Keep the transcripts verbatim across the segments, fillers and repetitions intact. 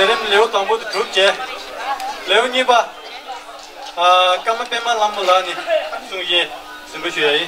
མཛད་རིམ་ལེའུ་དང་པོ་དེ་གྲུབ་རྗེས། ལེའུ་གཉིས་པ། ཨ། ཀརྨ་པད་མ་ལྷ་མོ་ལགས་ནས་གསུང་བཤད་གཟིགས་འབུལ་ཞུ་ཡ་ཡིན།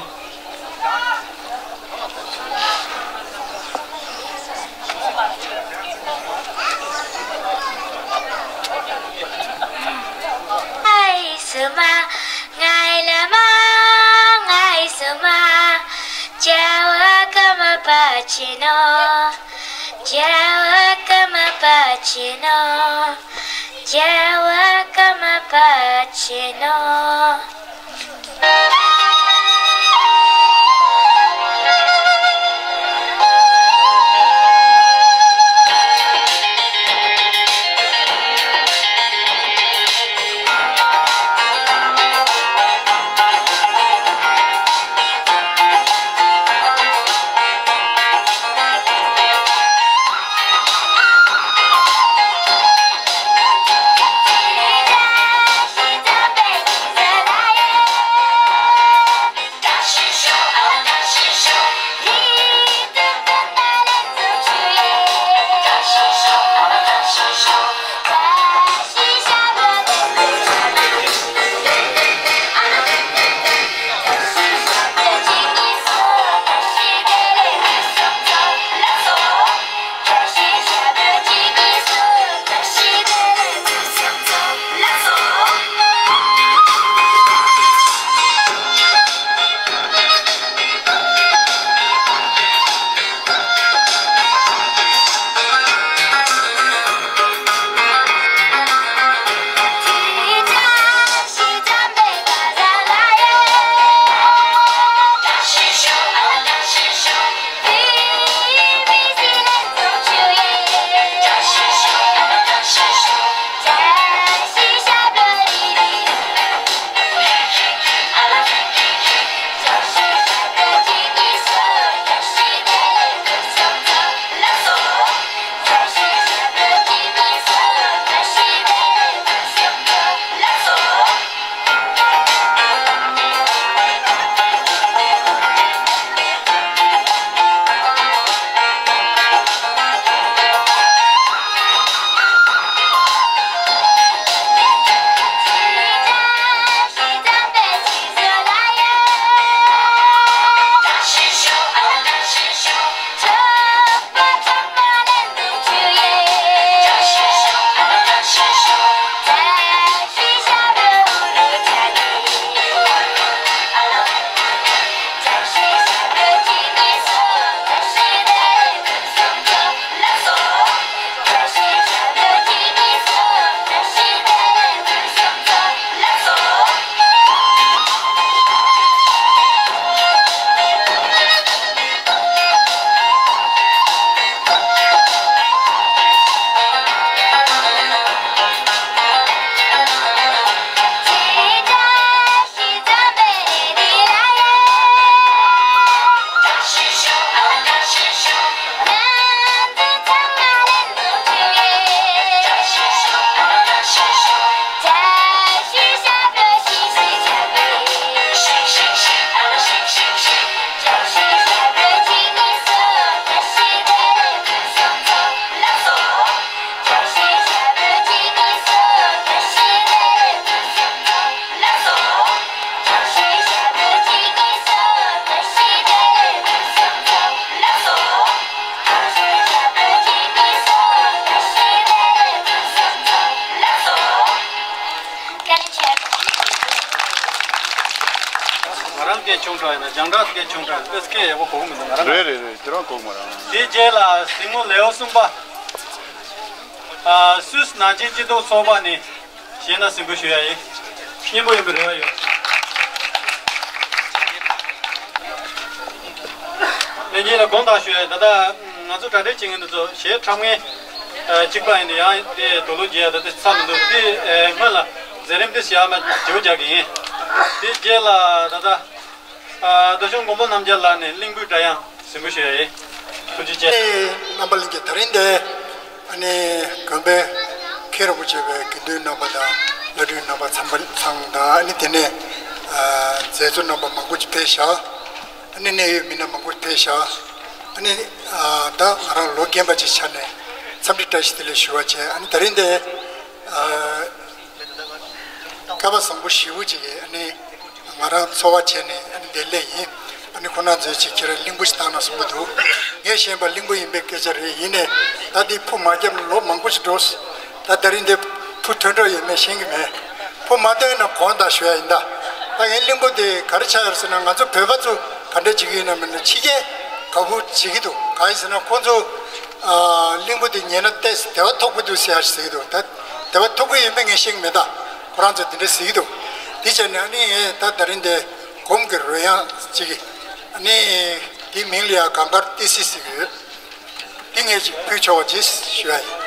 ང་རང་སྐད་ཆུང་དྲགས་ཡིན་ན། རྒྱང་བསྒྲགས་སྐད་ཆུང་དྲགས་ཡིན་ན། སྐད་ཡག་པོ་གོ་གི་མི་འདུག་ང་རང་། རེད་རེད་རེད། ཁྱེད་རང་གོ་གི་མ་རེད། དེའི་རྗེས་ལ་གཟིགས་མོ་ལེའུ་གསུམ་པ། ཨ། སུད་སི་ནང་ཆེན་སྤྱི་མཐུན་ཚོགས་པ་ནས་བཤད་ན་གཟིགས་འབུལ་ཞུ་ཡ་ཡིན། སྙན་པོ་ཡིན་པའི་རེ་བ་ཡོད། ལྷན་རྒྱས་ལ་དགོངས་དག་ཞུ་ཡ། ད་ལྟ་ང་ཚོ་གྲ་སྒྲིག་བྱེད་མཁན་འདི་ཚོ་གཞས་འཁྲབ་མཁན་ཨ་གཅིག་པ་ཡིན་ན། ཡང་དེ་དུག་ལོག་རྒྱག་ཡ་ད་དེ་ཚར་མི་འདུག་དེ་ཨ་སྔོན་ལ་མཛད་རིམ་དེ་བཞག་ན་བརྗེ་པོ་རྒྱག་གི་ཡིན། དེ་རྗེས་ལ་ད་ལྟ་ཨ་རྡོ་གཞུང་མགོན་པོ་རྣམ་རྒྱལ་ལགས་ནས་གླིང་བུའི་སྒྲ་དབྱངས་གཟིགས་འབུལ་ཞུ་ཡ་ཡིན། ཐུགས་རྗེ་ཆེ། རྣམ་པ་ལྷན་རྒྱས། ད་རིང་འདི་ཨ་ནི་དགོན་པའི་མཁན་རིན་པོ་ཆེ་བའི་དགེ་འདུན་རྣམ་པ་དང་བླ་སྤྲུལ་རྣམ་པ་ཚང་མ་ཚང་དང་། ཨ་ནི་དེ་ནས་ཨ་མཛད་གཙོ་རྣམ་པ་མང་པོ་ཅིག་ཕེབས་ཤག་ཨ་ནི་གནད་ཡོད་མི་སྣ་མང་པོ་ཕེབས་ཤག་ཨ་ནི་ཨ་ད་ང་རང་ལོ་རྒན་པ་ཅིག་ཆགས་ནས་ འཚམས་འདྲི་བཀྲ་ཤིས་བདེ་ལེགས་ཞུ་བ་བྱས། ཨ་ནི་དེ་རིང་འདི་ཨ་སྐལ་བ་བཟང་པོ་ཞེ་པོ་ཅིག་གིས་ཨ་ནི་ང་རང་འཚོ་བ་བྱས་ནས་ཨ་ནི་འདིར་སླེབས་ཡིན། ཨ་ནི་ཁོང་རྣམ་ཚོས་ཅིག་ཁྱེད་རང་གླིང་བུ་ཞིག་བཏང་ན་བཟང་པོ་འདུག་ངས་ཤེས་པ་གླིང་བུ་ཡིན་པའི་སྐད་ཆ་རེད། ཡིན་ནའི་ད་འདི་ཕུ་མ་བརྒྱབ་ན་ལོ་མང་པོ་ཞིག་འགྲོ། ད་དེ་རིང་འདི་ཕུ་ཐོན་འགྲོ་ཡོད་མེད་ཤེས་ཀྱི་མེད། ཕུ་མ་ཐོན་ན་དགོངས་དག་ཞུ་ཡ་ཡིན་ད། ད་ངའི་གླིང་བུ་དེ་ག་རེ་ཆགས་ཡོད་ཟེར་ན། ང་ཚོ་བོད་པ་ཚོ་ག་འདྲ་བྱེད་ཀྱི་ཡིན་ན་མིན་ན་ཕྱི་རྒྱལ་དགའ་པོ་བྱེད་ཀྱི་འདུག་གང་ཡིན་ཟེར་ན་ཁོང་ཚོ་ཨ་གླིང་བུ་དེ་ཉན་ན་ཏོག་ཙམ་བདེ་བ་ཐོབ་ཀྱི་འདུག་ཟེར་ཡ་ཞིག་ཟེར་གྱི་འདུག་ད་བདེ་བ་ཐོབ་ཀྱི་ཡིན་པས་ངས་ཤེས་ཀྱི་མེད་ད། ཁོ་རང་ཚོས་དེ་འདྲ་ཟེར་གྱི་འདུག་དེ་བྱས་ནས་ཨ་ནི་ངས་ད་དེ་རིང་འདི་སྒོམ་གྱི་རོལ་དབྱངས་ཅིག་ཨ་ནི་དེའི་མིང་ལ་ཡང་གངས་དཀར་ཏི་སེ་ཟེར་གྱི་ཡོད། འདི་ངས་ཅིག་ཕུལ་ཆོག་པ་ཅིག་ཞུ་ཡ་ཡིན།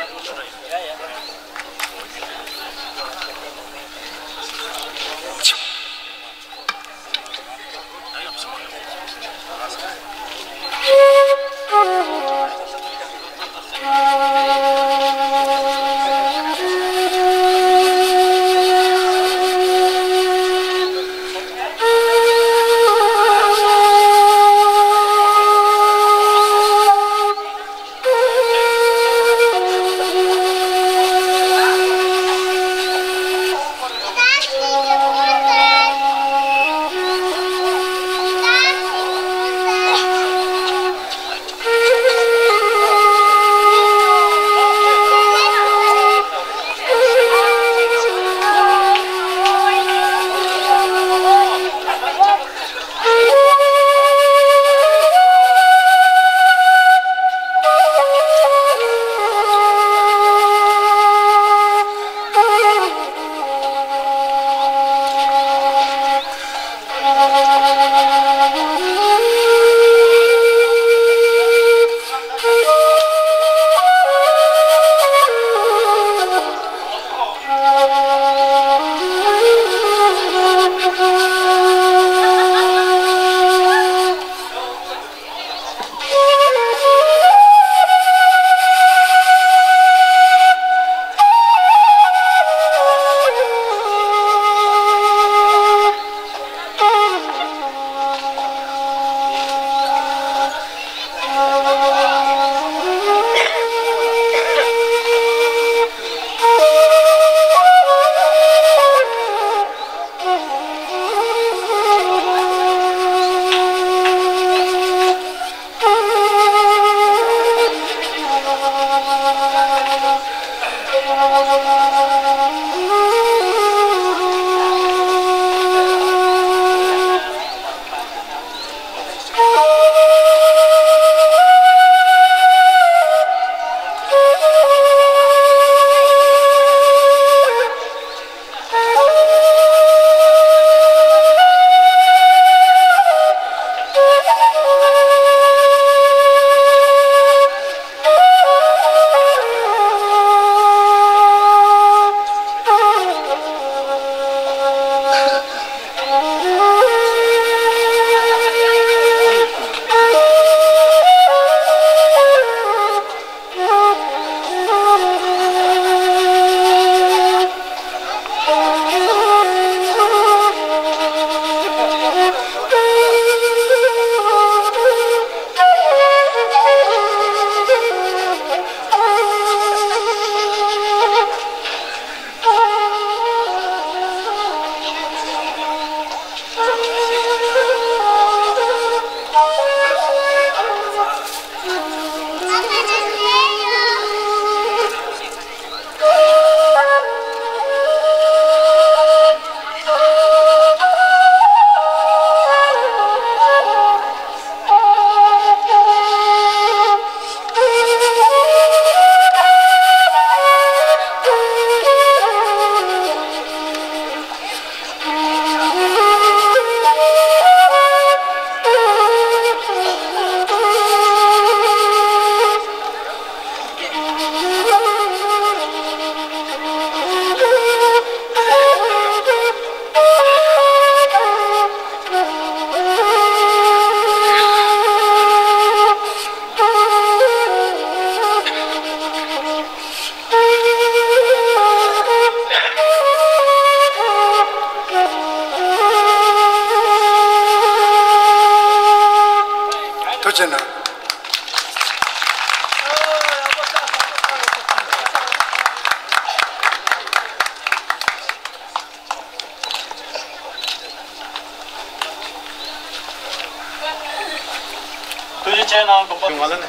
ང་ལ་ནི།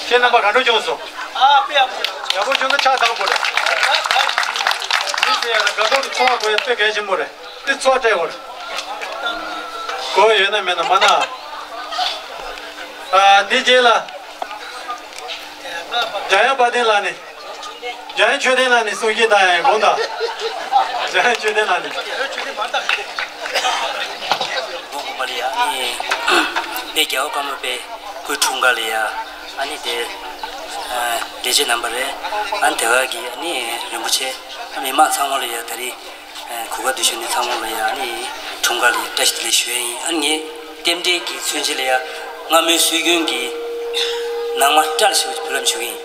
ཁྱེད་རྣམ་པ་ག་འདྲ་བྱུང་སོང་། ཨ་དཔེ་ཡག་པོ། ཡག་པོ་བྱུང་ན་ཕྱག་བཏང་དགོས་རེད། མི་ཟེར་ཡ་ལ་དགའ་སྤྲོ་དང་ཚོར་བ་དགོས་ཡ་དཔེ་གལ་ཆེན་པོ་རེད། དེ་ཚོར་སྤྲད་དགོས་རེད། དགོས་ཡོད་ན་མེད་ན་མ་གནང་། ཨ་དེ་རྗེས་ལ། འཇམ་དབྱངས་དཔལ་ལྡན་ལགས་ནས། འཇམ་དབྱངས་ཆོས་ལྡན་ལགས་ནས་གསུང་བཤད་བཏང་ཡ་དགོངས་དག་འཇམ་དབྱངས་ཆོས་ལྡན་ལགས་ནས། དགོངས་པ་ལ་ཡ་ཨ་ནི། དཔལ་རྒྱལ་བ་ཀརྨ་པའི་སྐུའི་འཁྲུངས་སྐར་ལ་ཡ་ཨ་ནི་དེ། ལས་བྱེད་རྣམ་པ་རེད། ཨ་ནི་དེ་བ་གི་ཨ་ནི་རིན་པོ་ཆེ། ཨ་མི་མང་ཚང་མ་ལ་ཡ་ད་རེས། གུས་པ་འདི་ཞུ་ནི་ཚང་མ་ལ་ཡ་ཨ་ནི་འཁྲུངས་སྐར་ལ་ཡ་བཀྲ་ཤིས་བདེ་ལེགས་ཞུ་ཡ་ཡིན། ཨ་ནི་ངས་རྟེན་འབྲེལ་གྱི་མཚོན་བྱེད་ལ་ཡ་སྔ་མོའི་སྲོལ་རྒྱུན་གྱི་ནང་མ་སྐྲ་ལ་བཞག་པའི་བུ་ལམ་ཞུ་གི་ཡིན།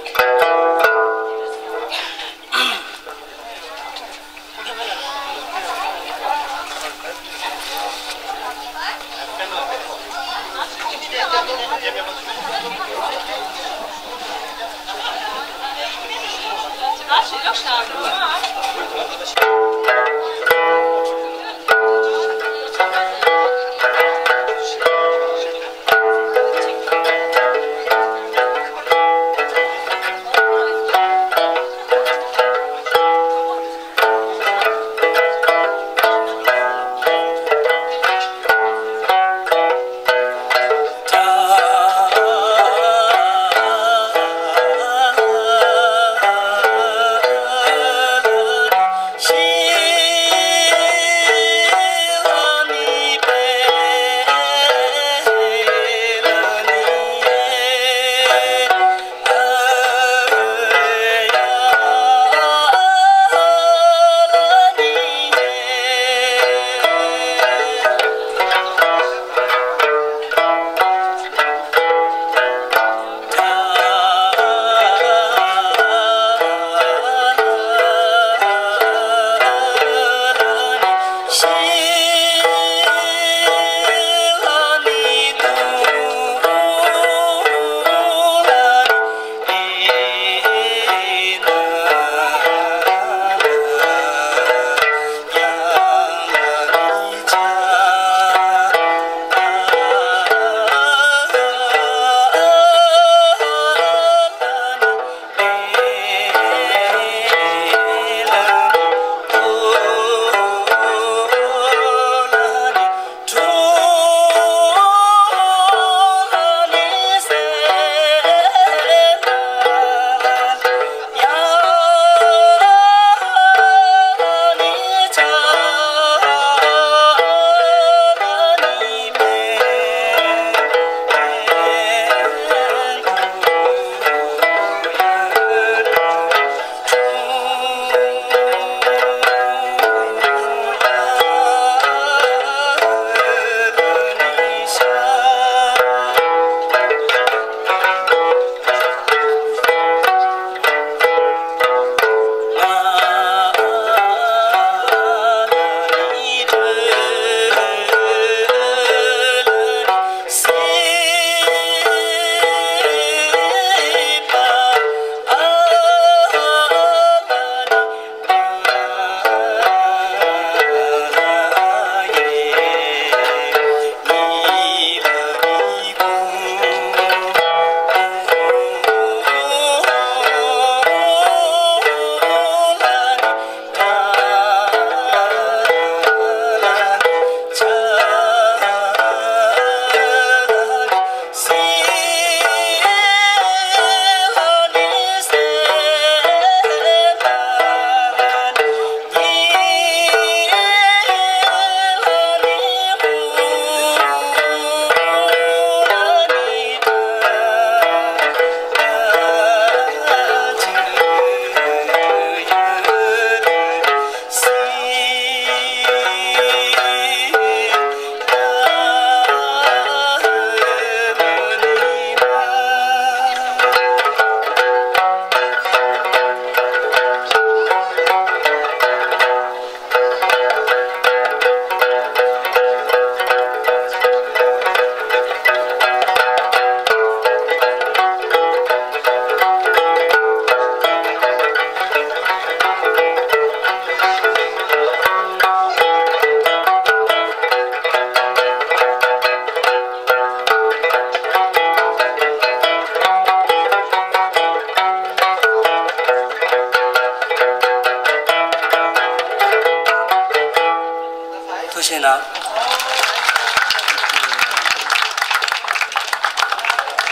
ན།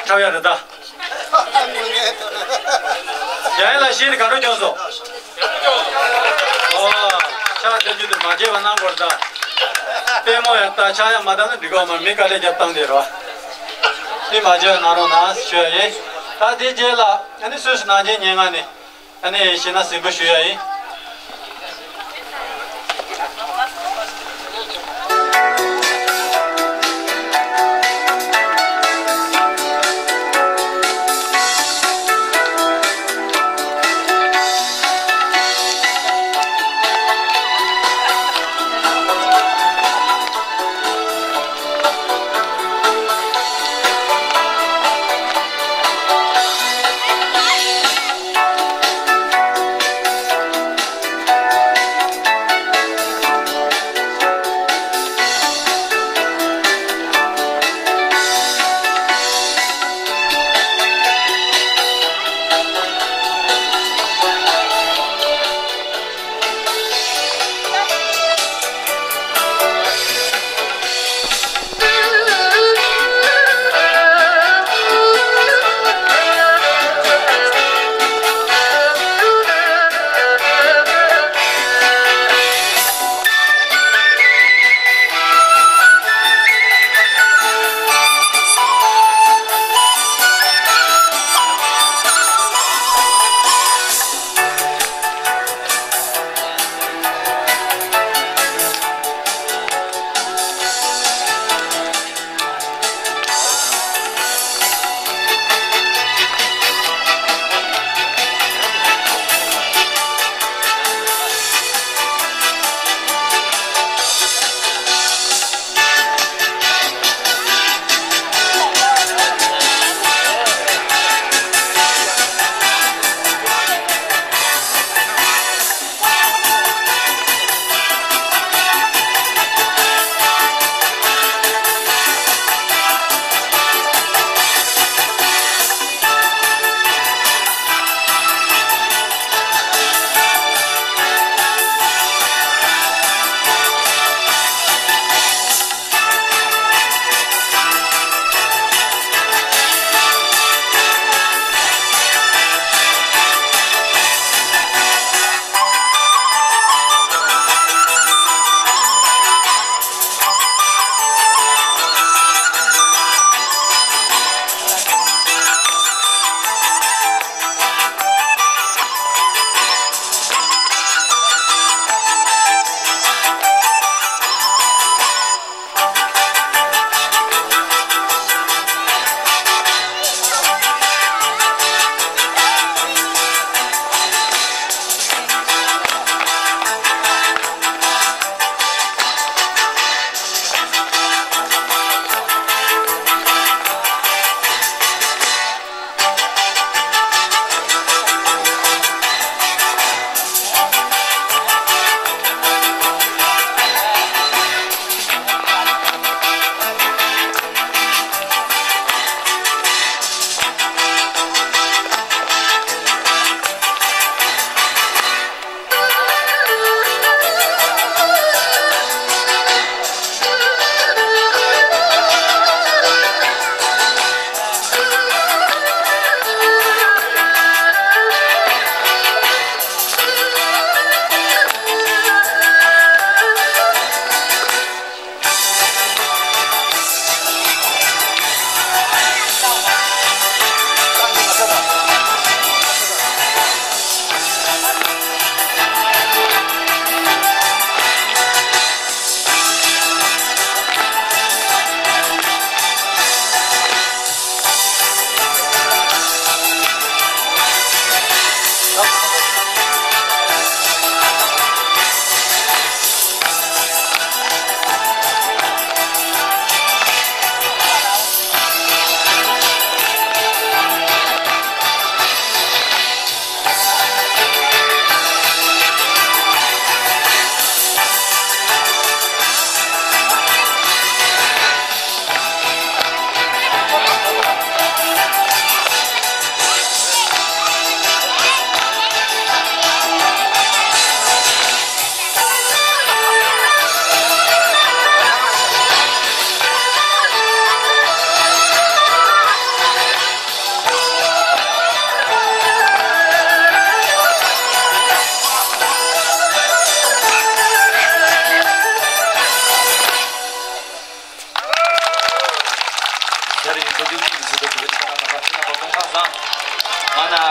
འཁྲབ་ཡ་རེད་ད། ཡ་ཡ་ལ་ཤེས་ནི་ག་འགྲོ་བྱུང་སོང་། ཨོ། ཕྱག་འཚལ་རྒྱུ་དེ་མ་བརྗེད་པ་གནང་དགོས་ད། ལྟད་མོ་ཡ་ད་ཕྱག་ཡ་མ་བཏང་ན་འགྲིག་གོ་མ་མི་དཀའ་ལས་རྒྱབ་བཏང་དེ་རོ། དེ་མ་བརྗེད་པ་གནང་རོགས་གནང་ཞུ་ཡ་ཡིན། ད་དེ་རྗེས་ལ་ཨ་ནི་སུད་སི་ནང་ཆེན་ཉེ་ང་ནས། ཨ་ནི་ཤེས་ན་གཟིགས་འབུལ་ཞུ་ཡ་ཡིན།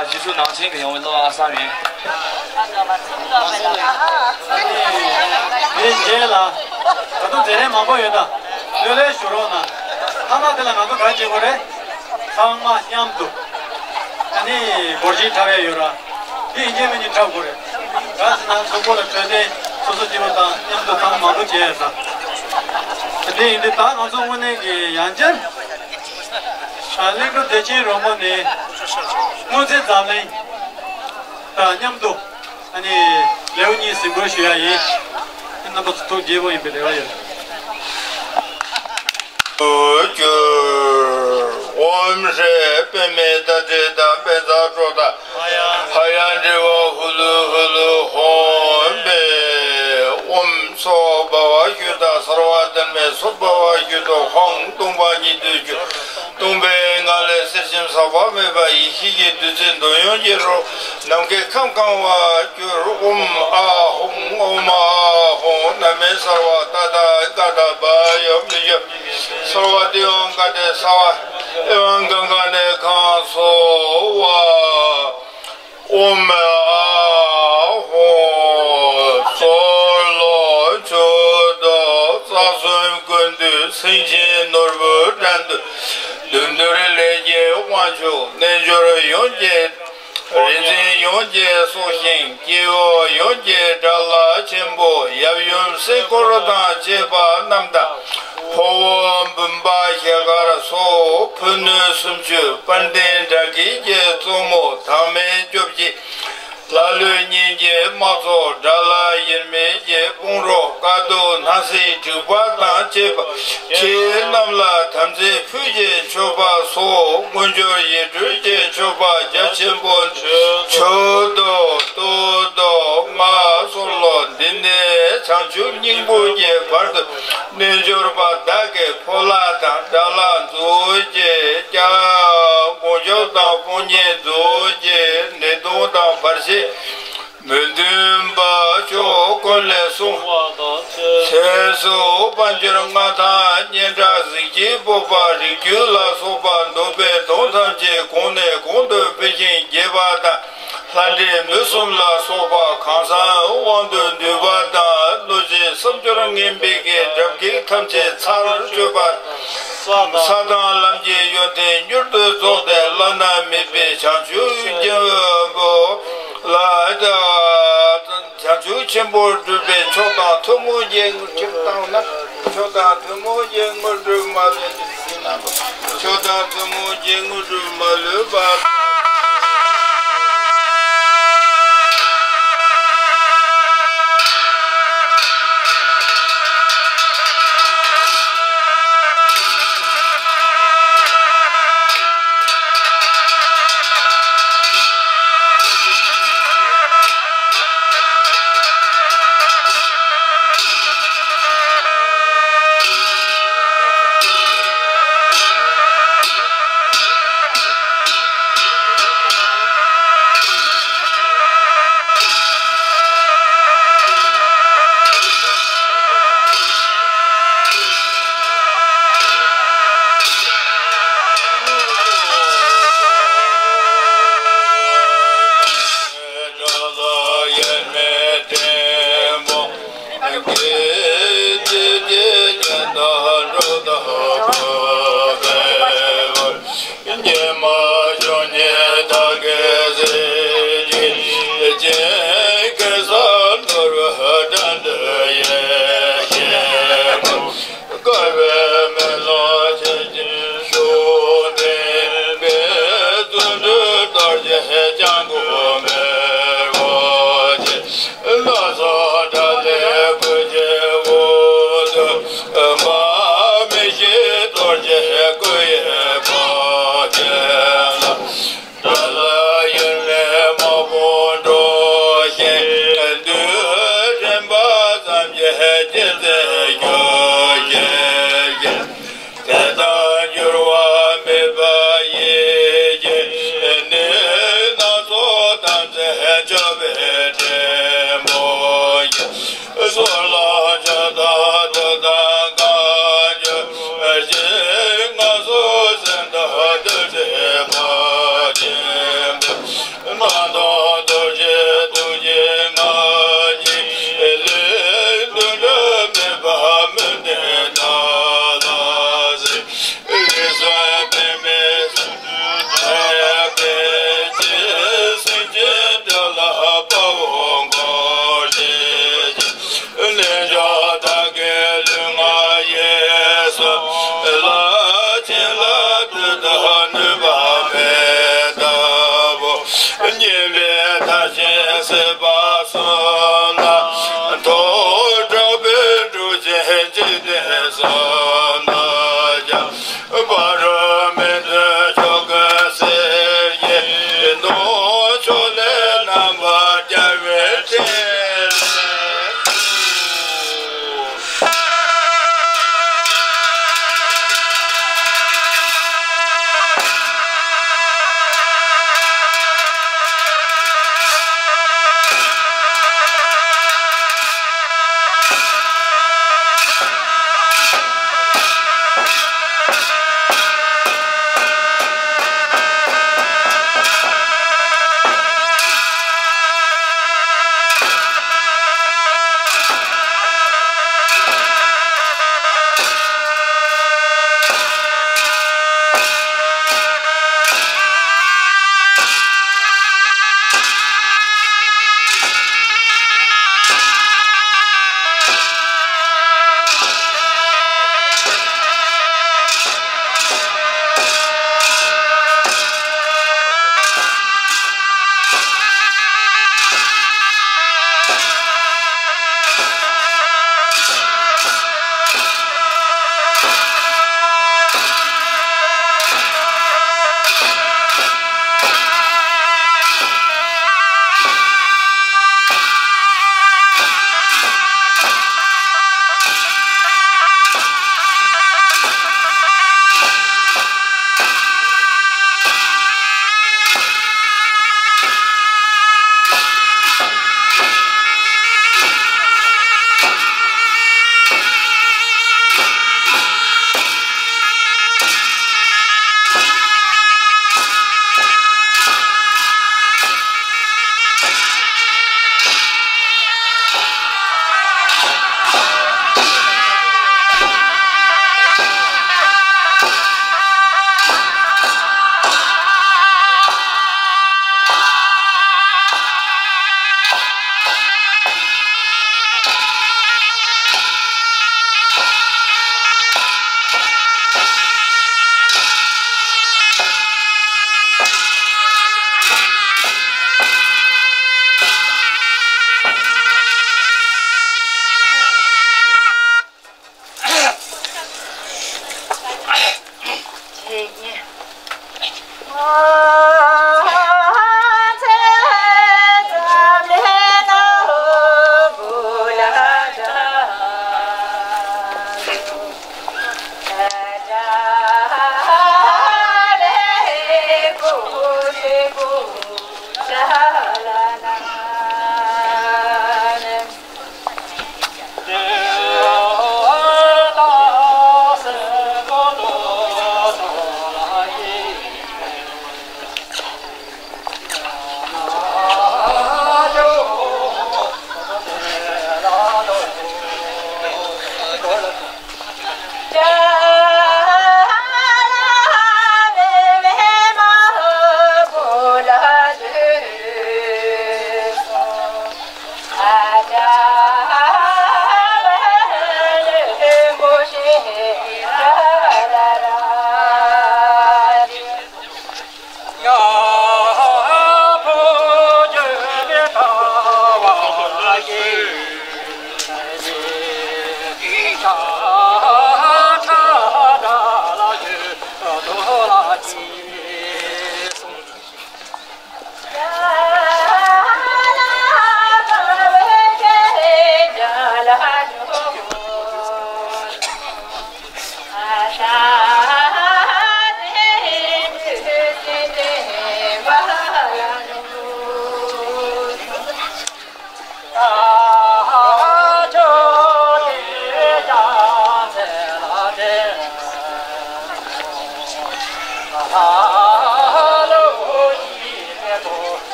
རྗེས་སུ་ནང་ཆེན་གྱི་ཡོང་བའི་བློ་ཨ་བསམ་ཡིན། ངས་རྗེས་ལ་ད་དུང་དེ་རིང་མང་པོ་ཡོད་ད། ལོས་ལས་ཞུ་རོགས་གནང་། ཐ་མ་དེ་ལ་ང་ཚོ་ག་རེ་བྱེད་དགོས་རེད། ཚང་མ་མཉམ་དུ། ཨ་ནི་སྒོར་གཞས་འཁྲབ་ཡས་ཡོད་ར། འདི་ཡིན་གཅིག་མིན་གཅིག་འཁྲབ་དགོས་རེད། ག་ཟེར་ན་གཟུགས་པོ་ལ་འཕྲོད་བསྟེན་སོ་སོ་སྐྱིད་པོ་དང་མཉམ་དུ་ཚང་མ་མང་པོ་བྱས་ཡོད་ས། དེ་ཡིན་དུས་ད་ང་ཚོ་དངོས་གནས་ཀྱི་ཡང་བསྐྱར། ཨ། གླིང་བྲོ་བདེ་ཆེན་རོལ་མོ་ནི་སྔོན་ཚེ་འཛམ་གླིང་དང་མཉམ་དུ། ཨ་ནི་ལེའུ་གཉིས་གཟིགས་འབུལ་ཞུ་ཡ་ཡིན། རྣམ་པ་ཚོ་ཐུགས་དགྱེས་པོ་ཡིན་པའི་རེ་བ་ཡོད། གྱུར། ཨོཾ་ཧྲཱིཿ་པདྨེ་ཏ་ཙི་ཏ་པཉྩ་ཀྲོ་ཏ་ཧ་ཡ་ཌི་ཝ་ཧུ་ལུ་ཧུ་ལུ་ཧོཾ་པེ། ཨོཾ་སྭ་བྷཱ་ཝ་ཤུདྡྷ་སརྦ་དྷརྨེ་སྭ་བྷཱ་ཝ་ཤུདྡྷོ་ཧཱུྃ་སྟོང་པ་ཉིད་དུ་གྱུར། སྟོང་པའི་ངང་ལས་གསེར་སྐྱེམས་ཟག་པ་མེད་པ་ཡེ་ཤེས་ཀྱི་བདུད་རྩི་འདོད་ཡོན་གྱི་རོ་ནམ་མཁའི་ཁམས་གང་བར་གྱུར། ཨོཾ་ཨཱཿཧཱུྃ་ཨོཾ་ཨཱཿཧཱུྃ། ན་མེ་སརྦ་ཏ་ཏ་ག་ཏ་བ་ཡོ་མི་ཡོ། སརྦ་དེ་ཝ་ག་ཏེ་སརྦ་ཨེ་ཝ་ག་ག་ནེ་གང་སོ་བ། ཨོཾ་ཨཱཿཧཱུྃ། སྲོད་ལོ་ཆུ་སྟོད་རྩ་གསུམ་ཀུན་འདུས། སེང་ཆེན་ནོར་བུ་དགྲ་འདུལ། བདུད་འདུལ་ལས་ཀྱི་དབང་ཕྱུག། རྣལ་འབྱོར་ཡོངས་ཀྱི་རིག་འཛིན་ཡོངས་ཀྱི་སྲོག་ཤིང་། སྐྱེ་བོ་ཡོངས་ཀྱི་དགྲ་བླ་ཆེན་པོ། ཡབ་ཡུམ་སྲས་འཁོར་དང་བཅས་པ་རྣམས་དང་། ཕོ་བོ་འབུམ་པ་ཞལ་དཀར་སོགས། ཕུ་ནུ་སུམ་ཅུ་དཔལ་ལྡན་དགྲ་བགེགས་ཀྱི་གཙོ་མོ། དམ་མེད་བཅོ་བརྒྱད་ལྷ་ཀླུ་གཉན་གྱི་དམག་ཚོགས། དགྲ་ལྷ་དབྱེར་མེད་ཀྱི་དཔུང་རོགས། དཀའ་སྡུག་སྣང་སྲིད་དྲེགས་པ་དང་བཅས་པ། ཁྱེད་རྣམས་ལ་དམ་ཚིག་ཕུལ་གྱི་མཆོད་པ་སོགས། དཀོན་མཆོག་ཡིད་སྤྲུལ་གྱི་མཆོད་པ་རྒྱ་ཆེན་པོ། མཆོད་དོ་བསྟོད་དོ་མངའ་གསོལ་ལོ། འདི་ནས་བྱང་ཆུབ་སྙིང་པོ་གི་བར་དུ་རྣལ་འབྱོར་པ་བདག་གི་ཕོ་ལྷ་དང་དགྲ་ལྷ་རྫོགས་བྱེད་ཀྱང་། དཀོན་མཆོག་དང་དཔུང་གཉེན་རྫོགས་བྱེད། ནད་གདོན་དང་བར་ཆད་མི་མཐུན་པ་ཕྱོགས་ཀུན་ལས་སྲུང་བ་དང་། ཚེ་སྲོག་དཔལ་འབྱོར་མངའ་ཐང་སྙན་གྲགས་གཟི་བརྗིད་སྤོབས་པ་རིགས་རྒྱུད་ལ་སོགས་པ་འདོད་པའི་དོན་ཐམས་ཅད་གོང་ནས་གོང་དུ་འཕེལ་ཞིང་རྒྱས་པ་དང་། ལྷ་འདྲེ་མི་གསུམ་ལ་སོགས་པ་གང་ཟག་དབང་དུ་འདུས་པ་དང་། བློ་ཆེན་བསམ་སྦྱོར་ངན་པའི་དགྲ་བགེགས་ཐམས་ཅད་ཚར་གཅོད་པ། ས་དང་ལམ་གྱི་ཡོན་ཏན་མྱུར་དུ་རྫོགས་ཏེ་བླ་ན་མེད་པའི་བྱང་ཆུབ་ཀྱི་འོད་ལ། བྱང་ཆུབ་ཆེན་པོར་གྲུབ་པའི་མཆོག་དང་ཐུན་མོང་གི་དངོས་གྲུབ་བཏང་ན། མཆོག་དང་ཐུན་མོང་གི་དངོས་གྲུབ་མ་ལུས་པ། མཆོག་དང་ཐུན་མོང་གི་དངོས་གྲུབ་མ་ལུས་པ། དཀའ་བའི་མེ་ལོང་ཆེན་ཆེན་ཤུགས་ལྡན་པའི། བརྩོན་འགྲུས་གཏོར་བྱེད་སྐྱབས་མགོན་མི་བོ་ཆེ། བློ་སོགས་དགྲ་ལྷའི་བུ་ཆེན་འོད་དུ་མ། མི་ཤེས་གཏོར་བྱེད་སྐུ་ཡི་བུ་ཆེན་ལ། དགྲ་ལྷ་དབྱེར་མེད་དམག་དཔུང་སྒྲོག་ཅིང་། བདུད་འདྲེན་པ་ཐམས་ཅད་ཇི་སྲིད་སྐྱོབ་བྱེད་ཀྱི། དེ་དག་འགྱུར་བ་མེད་པ་ཡིད་ཀྱིས། ནད་སྣ་ཚོགས་ཐམས་ཅད་སྐྱོབ་པའི་བདེ་མོ་ཡིས། གསོད་ལ་ཇི་ལྟར་བདུད་དང་གང་འགྱུར་ཞིང་། ངན་སོང་གསེར་ལྟར་བདུད་རྩི་འབར་བ་ཆེན་པོ། སྲིད་པ་གསུམ་ལ་ཐོག་དྲག་པོའི་གྲུ་ཆེན་འཇིག་རྟེན་གསུམ་དུ་ཀྱང་། བར་མེད་དུ་ཆོ་ག་སེར་བྱེས་ཀྱི་གདུང་ཕྱོགས་ལས་རྣམ་པར་རྒྱལ་བའི་སྤྲིན་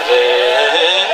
ལས།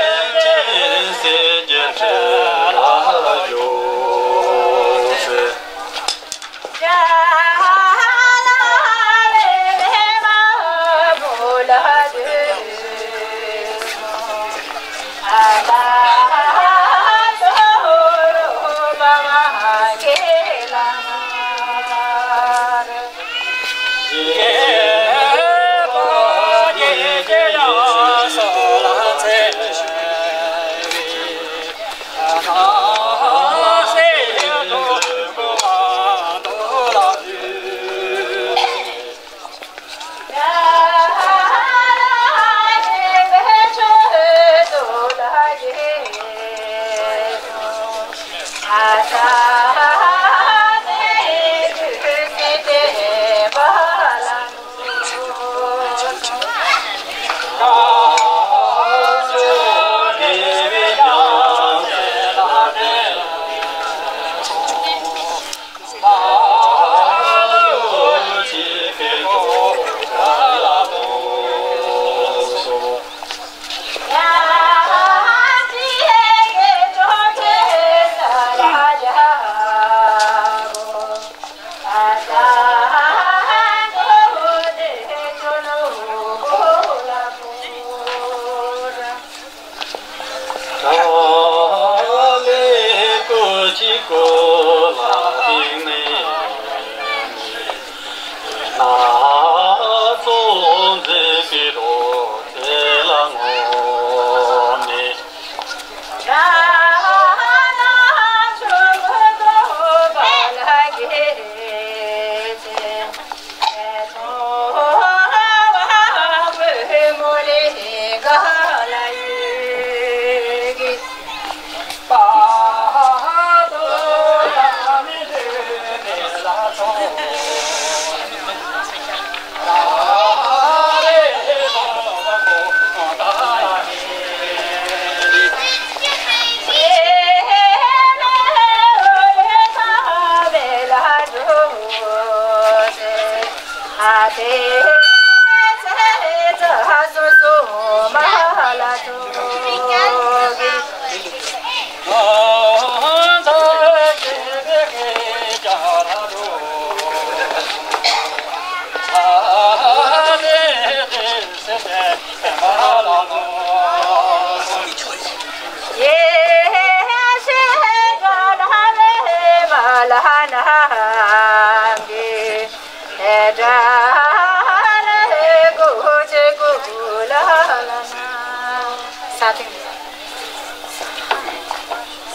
ས་སྟེང་དུ་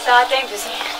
ས་སྟེང་དུ་སེ།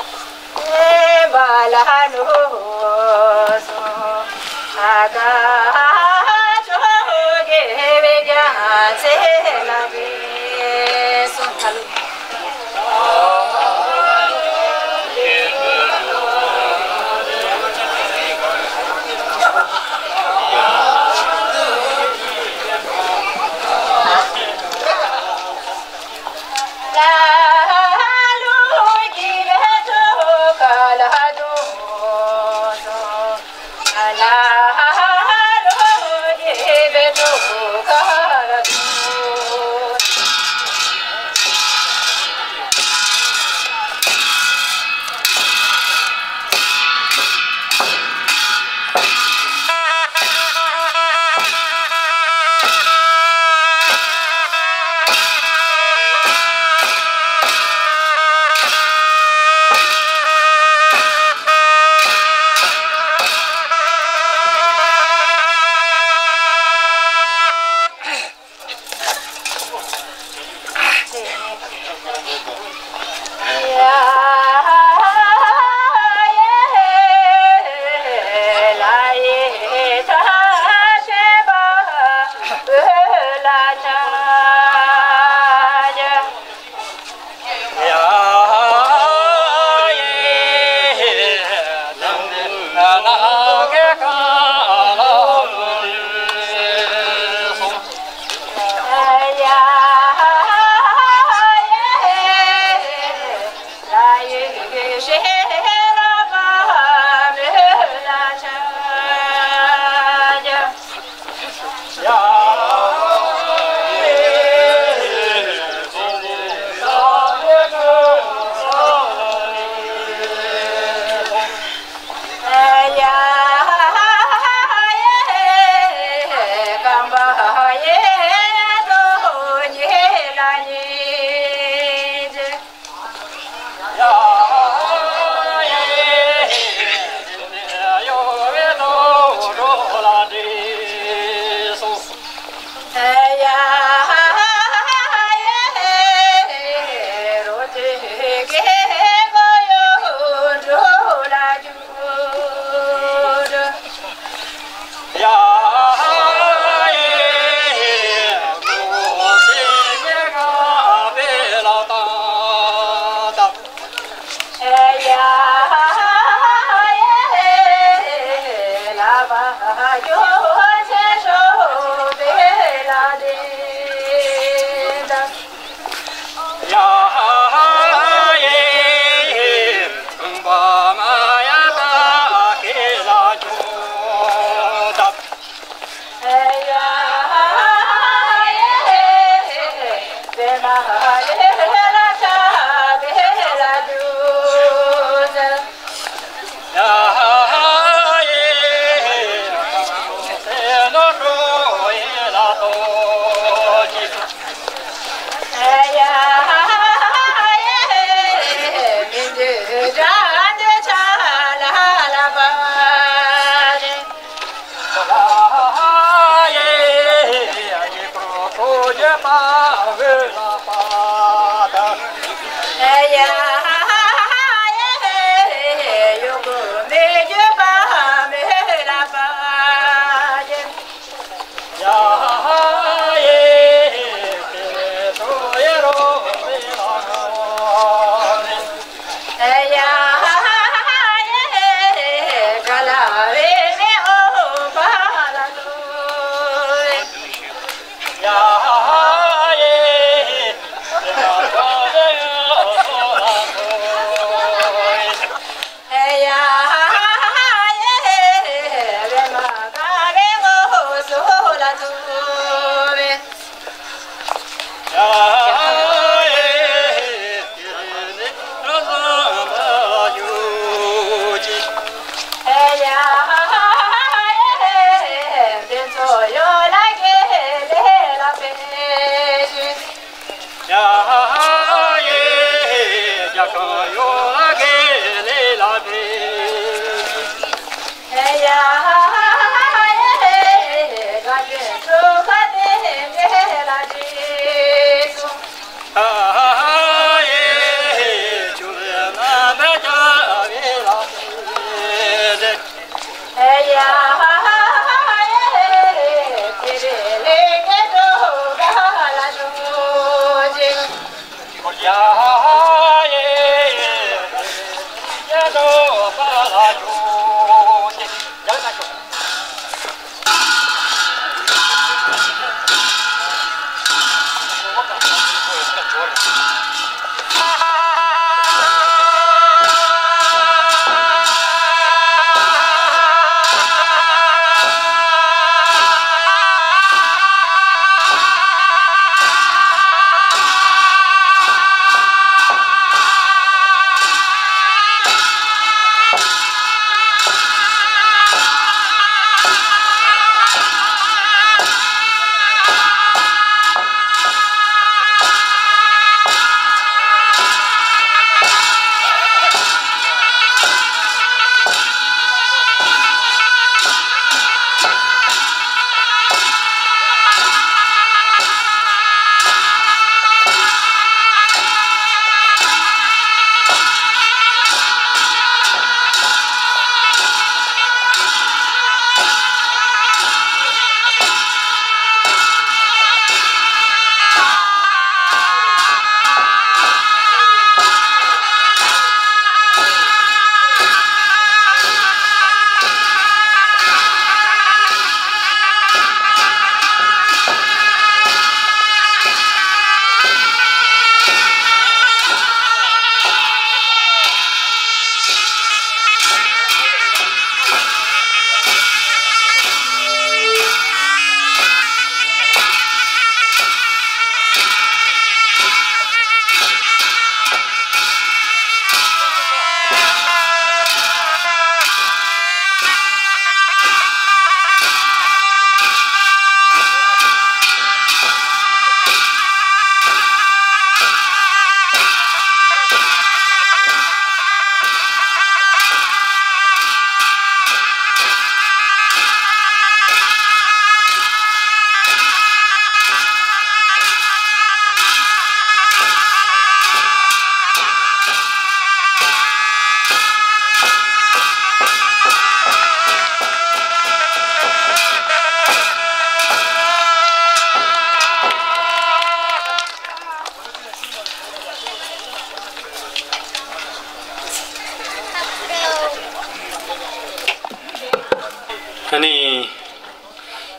ཨ་ནི།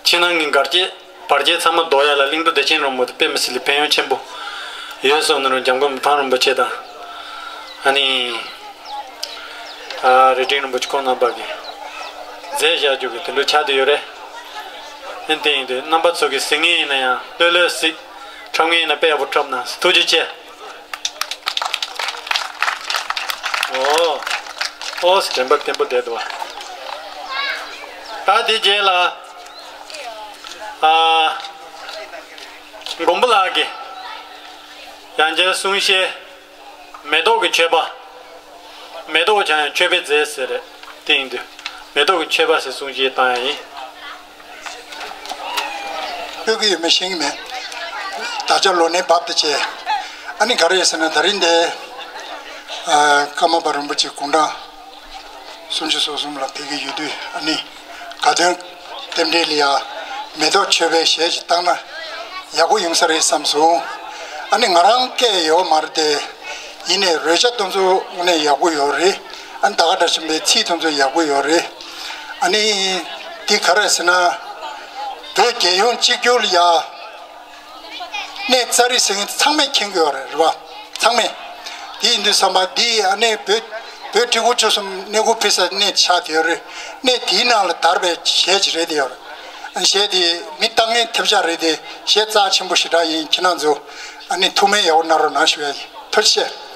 ཕྱི་ནང་གི་འགལ་རྐྱེན་བར་ཆད་ཚང་མ་ཟློག་ཡ་ལ་གླིང་རྡོ་བདེ་ཆེན་རིན་པོ་ཆེ་དཔེ་མི་སྲིད་ལ་ཕན་ཡོན་ཆེན་པོ་ཡོད་སོང་ནི་རུ་འཇམ་མགོན་མི་ཕམ་རིན་པོ་ཆེ་དང་། ཨ་ནི། ཨ། རི་ཀྲིང་རིན་པོ་ཆེ་ཁོང་རྣམ་པ་གིས་མཛད་བཞག་རྒྱུ་གི་དེ་འདྲ་ཆགས་བསྡད་ཡོད་རེད། ཨེ་དེ་ཡིན་དུས་རྣམ་པ་ཚོ་གིས་གཟིགས་མཁན་ཡིན་ན་ཡང་ལྷོད་ལྷོད་གཟིགས། འཁྲབ་མཁན་ཡིན་ན་དཔེ་ཡག་པོ་འཁྲབ་གནང་། ཐུགས་རྗེ་ཆེ། ཨོ། ཨོ་དྲན་པ་བརྟན་པོ་བསྡད་འདུག་བ། ད་དེ་རྗེས་ལ། ཨ། མགོན་པོ་ལགས་ཀྱིས་ཡང་བསྐྱར་གསུང་བཤད། མེ་ཏོག་གི་མཆོད་པ། མེ་ཏོག་ཀྱང་ཡང་མཆོད་པའི་རྫས་ཟེར་རེད། དེ་ཡིན་དུས་མེ་ཏོག་གི་མཆོད་པ་ཟེར་གསུང་བཤད་བཏང་ཡ་ཡིན། ཤོད་ཀྱི་ཡོད་མེད་ཤེས་ཀྱི་མེད། ད་ཆ་ལོ་ནའི་བབ་དེ་བྱས། ཨ་ནི་ག་རེ་ཡོད་ཟེར་ན། ད་རིང་འདི་ཨ་ཀརྨ་པ་རིན་པོ་ཆེ་དགུང་གྲངས་སུམ་ཅུ་སོ་གསུམ་ལ་ཕེབས་ཀྱི་ཡོད་དུས། ཨ་ནི་དགའ་སྟོན་རྟེན་འབྲེལ་ལ་ཡ་མེ་ཏོག་མཆོད་པའི་ཞལ་ཞིག་བཏང་ན་ཡག་པོ་ཡོང་ས་རེད་བསམ་སོང་། ཨ་ནི་ང་རང་སྐད་ཡོད་མ་རེད་དེ། ཡིན་ནའི་རོལ་ཆ་དེ་ཚོ་དངོས་གནས་ཡག་པོ་ཡོད་རེད། ཨ་ནི་ད་ག་འདྲ་ཞིག་པའི་ཚིག་དེ་ཚོ་ཡག་པོ་ཡོད་རེད། ཨ་ནི་དེ་ག་རེ་ཟེར་ན། བོད་རྒྱལ་ཡོངས་གཅིག་གྱུར་ལ་ཡ་གནས་རྩ་རི་ཟེར་མཁན་ཚང་མས་མཁྱེན་གྱི་ཡོད་རེད། རེད་བ། ཚང་མས། དེ་ཡིན་དུས་ཙམ་པ་འདི་ཨ་ནི་བོད་བོད་ཁྲི་དགུ་ཆོས་གསུམ་གནས་སྐོར་ཕེབས་ས་གནས་ཆགས་བསྡད་ཡོད་རེད། གནས་དེའི་ནང་ལ་དར་བའི་གཞས་ཅིག་རེད་དེ་ཡོད་རེད། གཞས་དེ་མི་བཏང་མཁན་ཐེབས་ཆག་རེད་དེ། གཞས་རྩ་ཆེན་པོ་ཞེ་དྲག་ཡིན། ཁྱེད་རང་ཚོ་ཨ་ནི་ཐུགས་སྨོན་ཡག་པོ་གནང་རོགས་གནང་ཞུ་ཡ་ཡིན། ཐུགས་རྗེ་ཆེ།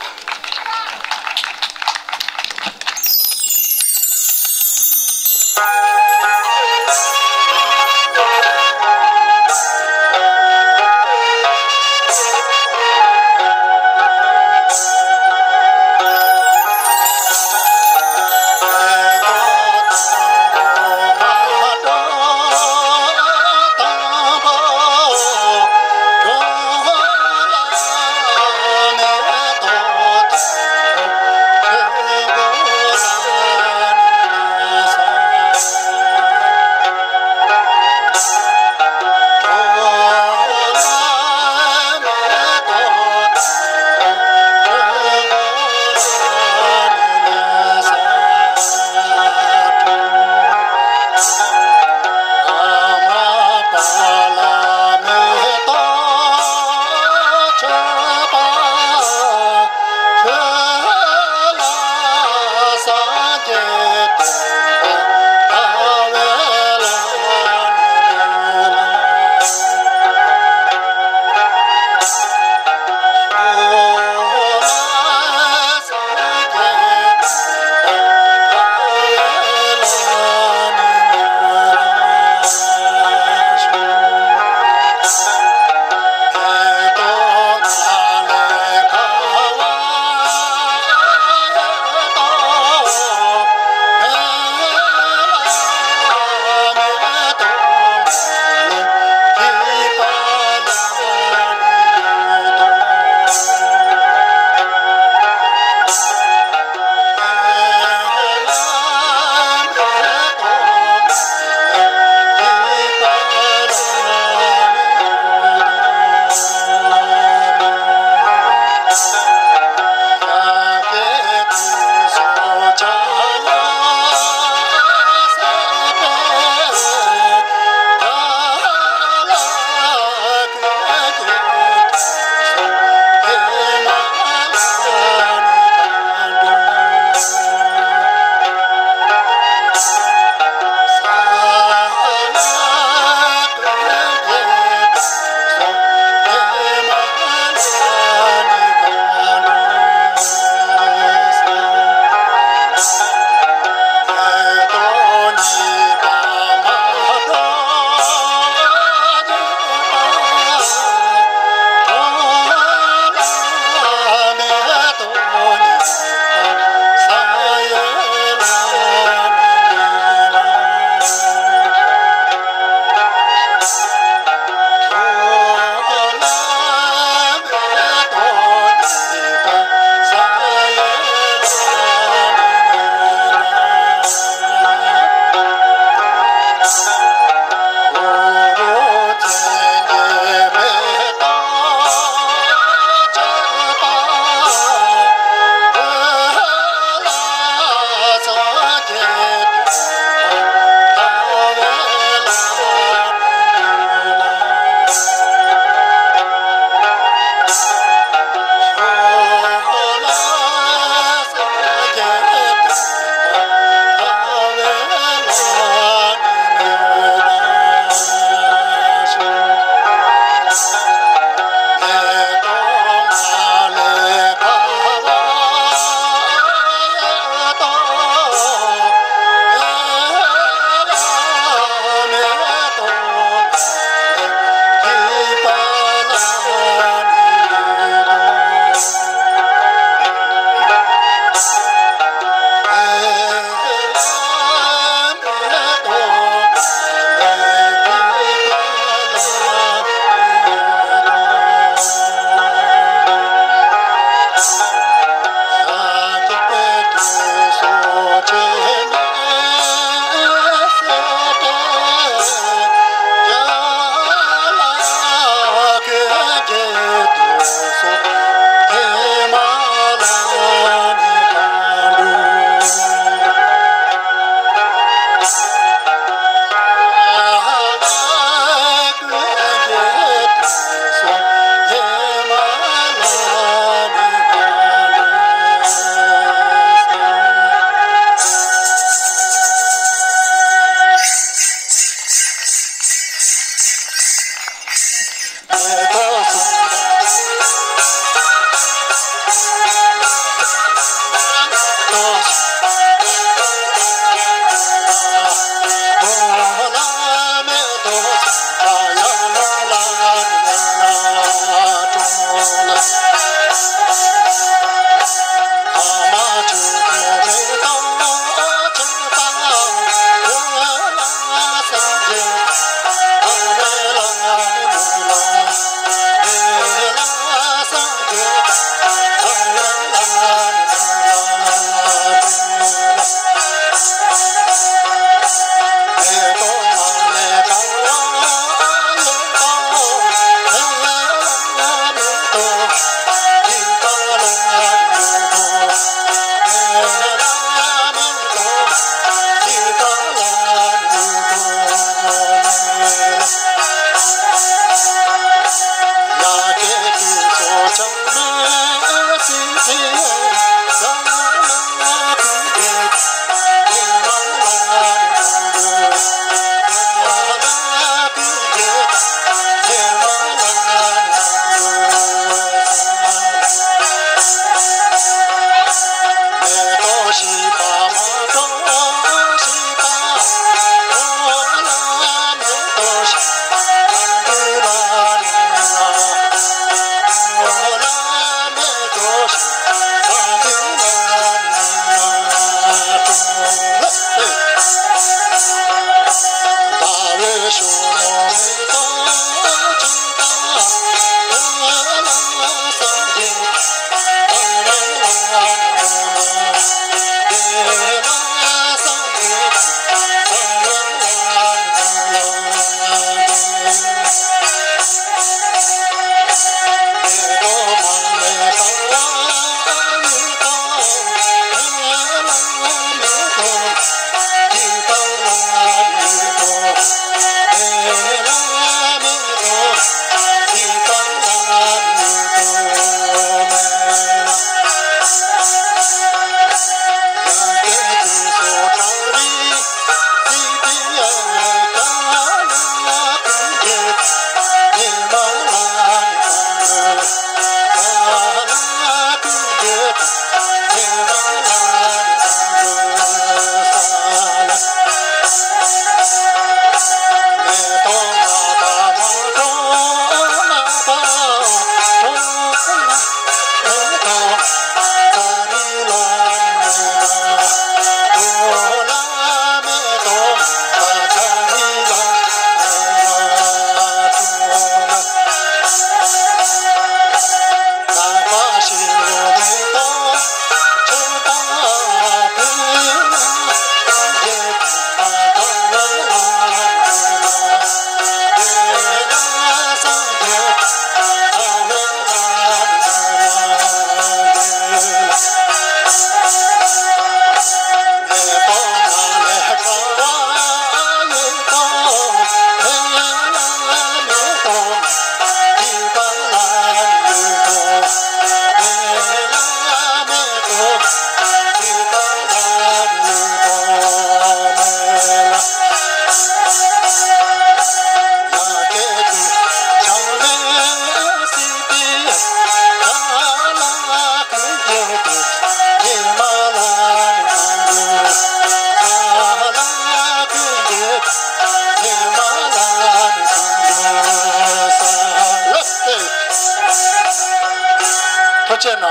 བྱས་ན།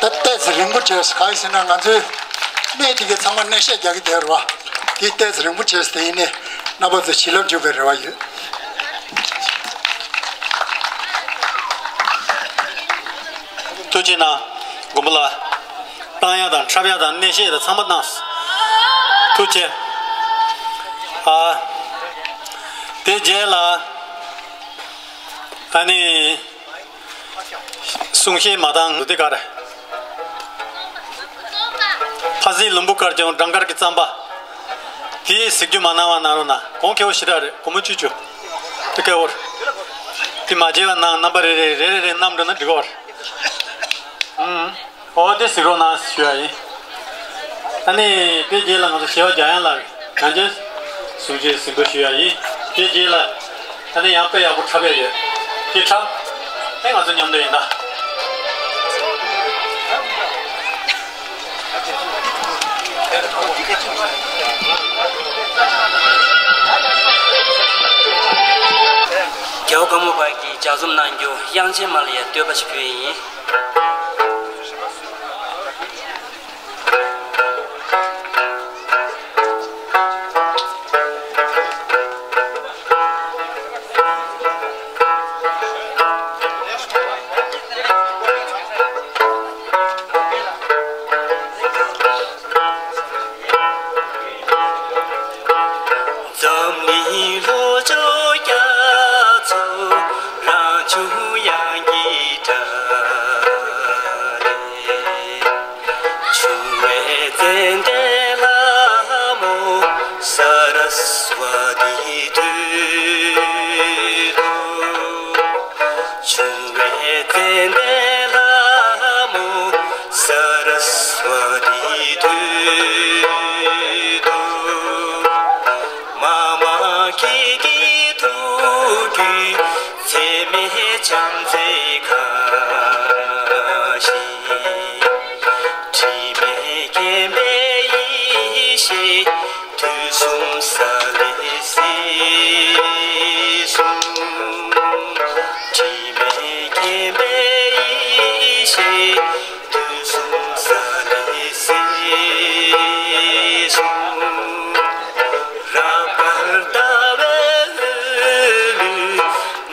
ད་ཏོག་ཙམ་རིང་པོ་བྱས་སོང་། གང་ཡིན་ཟེར་ན་ང་ཚོའི་གནས་དེ་གའི་ཚང་མ་གནས་བཤད་རྒྱག་གི་བསྡད་རེད་བ། དེ་ཏོག་ཙམ་རིང་པོ་བྱས་སོང་། དེ་ཡིན་ནའི་རྣམ་པ་ཚོ་བྱིན་རླབས་འཇུག་པའི་རེ་བ་ཡོད། ཐུགས་རྗེ་གནང་། མགོན་པོ་ལགས། བཏང་ཡག་དང་འཁྲབ་ཡག་དང་གནས་བཤད་དང་ཚང་མ་གནང་སོང་། ཐུགས་རྗེ་ཆེ། ཨ། དེ་རྗེས་ལ། ཨ་ནི། གསུང་བཤད་མ་བཏང་འདུག་དེ་ག་རེ། ཕ་གཟིག་ལུམ་བུ་དཀར་ལྗང་སྦྲང་དཀར་གྱི་རྩམ་པ། དེའི་གཟིགས་རྒྱུ་མ་གནང་བ་གནང་རོགས་གནང་། གོང་ཁེ་པོ་ཞེ་དྲག་རེད། སྒོར་མོ་བཅུ་བཅུ། དེ་ཁེ་པོ་རེད། དེ་མ་བརྗེད་པ་གནང་། རྣམ་པ་རེ་རེ་རེ་རེ་རེ་བསྣམས་འགྲོ་ན་འགྲིག་གི་རེད། ཨུམ། འོ་དེ་གཟིགས་རོགས་གནང་ཞུ་ཡ་ཡིན། ཨ་ནི་དེ་རྗེས་ལ་ང་ཚོ་ཞི་བ་འཇམ་དབྱངས་ལགས་ཡང་བསྐྱར་གསུང་ཆོས་གཟིགས་འབུལ་ཞུ་ཡ་ཡིན། དེ་རྗེས་ལ་ཨ་ནི་ཡང་དཔེ་ཡག་པོ་འཁྲབ་ཡ་ཡོད། དེ་འཁྲབ། ཨེ་ང་ཚོ་མཉམ་དུ་ཡིན་ད། རྒྱལ་བ་ཀརྨ་པ་གིས་ལྗགས་རྩོམ་གནང་རྒྱུ་དབྱངས་ཅན་མ་ལ་ཡའི་བསྟོད་པ་ཞིག་ཕུལ་ཡིན། འཛམ་གླིང་ལྷོ་ཕྱོགས་རྒྱ་མཚོ་རང་བྱུང་དབྱངས་ཀྱི་སྒྲ་ལས། འབྱུང་བའི་ཙན་དན་ལྷ་མོ་སཱ་ར་སྭ་ཏི་འདུད་དོ། འབྱུང་བའི་ཙན་དན་ལྷ་མོ་སཱ་ར་སྭ་ཏི་འདུད་དོ། མ་མ་ཀི་ཀི་ཐུགས་རྒྱུད་ཚད་མེད་བྱམས་བརྩེ་ཁ་ཤས། དྲི་མེད་མཁྱེན་པའི་ཡེ་ཤེས། དུས་གསུམ་ས་ལེ་སྲིད་གསུམ། དྲི་མེད་མཁྱེན་པའི་ཡེ་ཤེས། དུས་གསུམ་ས་ལེ་སྲིད་གསུམ། རབ་དཀར་ཟླ་བའི་འོད་ལུས་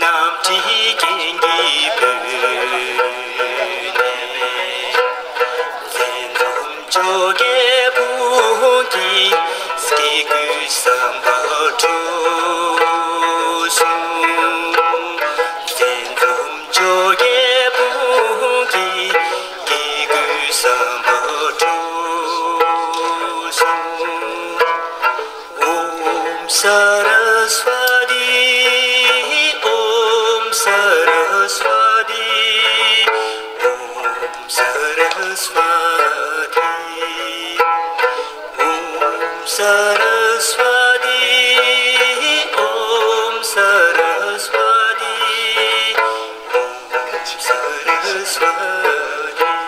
རྣམ་བཀྲའི་རྒྱན་གྱིས་སྤུད་ནས། མཚན་འཛོམས་བཅོ་བརྒྱད་དཔུང་གིས་སྐྱེ་དགུའི་བསམ་པ་འགྲུབ་གསུངས། མཚན་འཛོམས་བཅོ་བརྒྱད་དཔུང་གིས་སྐྱེ་དགུའི་བསམ་པ་འགྲུབ་གསུངས། ཨོཾ་སཱ་ར་སྭ་ཏི། ཨོཾ་སཱ་ར་སྭ་ཏི། ཨོཾ་སཱ་ར་སྭ་ཏི། ཨོཾ་སཱ་ར་སྭ་ཏི། ཨོཾ་སཱ་ར་སྭ་ཏི། ཨོཾ་སཱ་ར་སྭ་ཏི།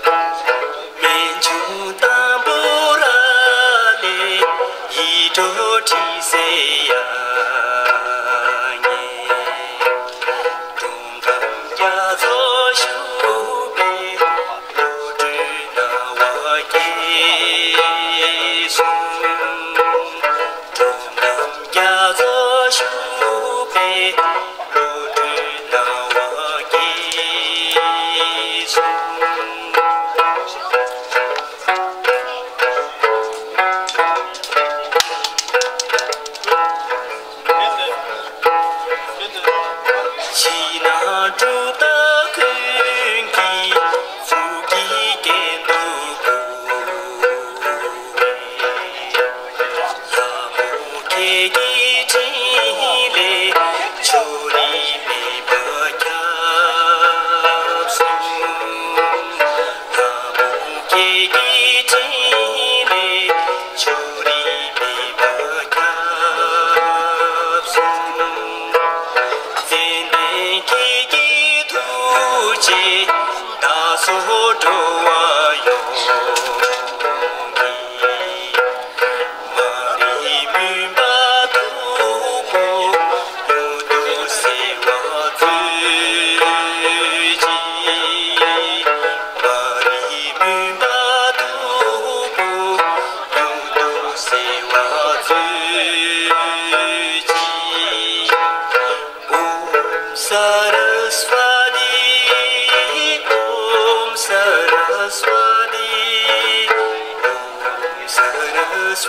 རྨད་བྱུང་ཏམ་བུ་ར་ལས་ཡིད་འཕྲོག་དྲི་ཟའི་དབྱངས་སྙན། སྒྲོམ་གཏམ་རྒྱ་མཚོར་ཞུགས་པའི་བློ་གྲོས་སྣང་བ་སྐྱེས་གསུངས། སྒྲོམ་གཏམ་རྒྱ་མཚོར་ཞུགས་པའི་བློ་གྲོས་སྣང་བ་སྐྱེས་གསུངས། ཕྱི་ནང་གྲུབ་མཐའ་ཀུན་གྱི་གཙུག་གི་རྒྱན་དུ་བཀུར་བའི། ལྷ་མོ་ཁྱེད་ཀྱི་ཕྲིན་ལས་ཕྱོགས་རིས་མེད་པར་ཁྱབ་གསུངས། ལྷ་མོ་ཁྱེད་ཀྱི་ཕྲིན་ལས་ཕྱོགས་རིས་མེད་པར་ཁྱབ་གསུངས། ཙན་དན་ཁྱེད་ཀྱི་ཐུགས་རྗེས། Saraswati, Om Saraswati, Om Saraswati,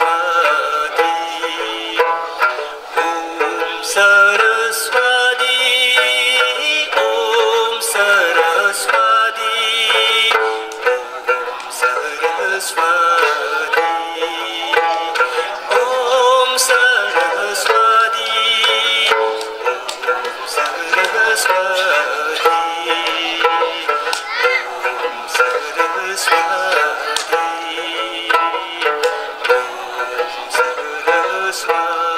Om Saraswati, Om Saraswati, Saraswati, Om Saraswati, Om Saraswati, Om Saraswati, Om Saraswati.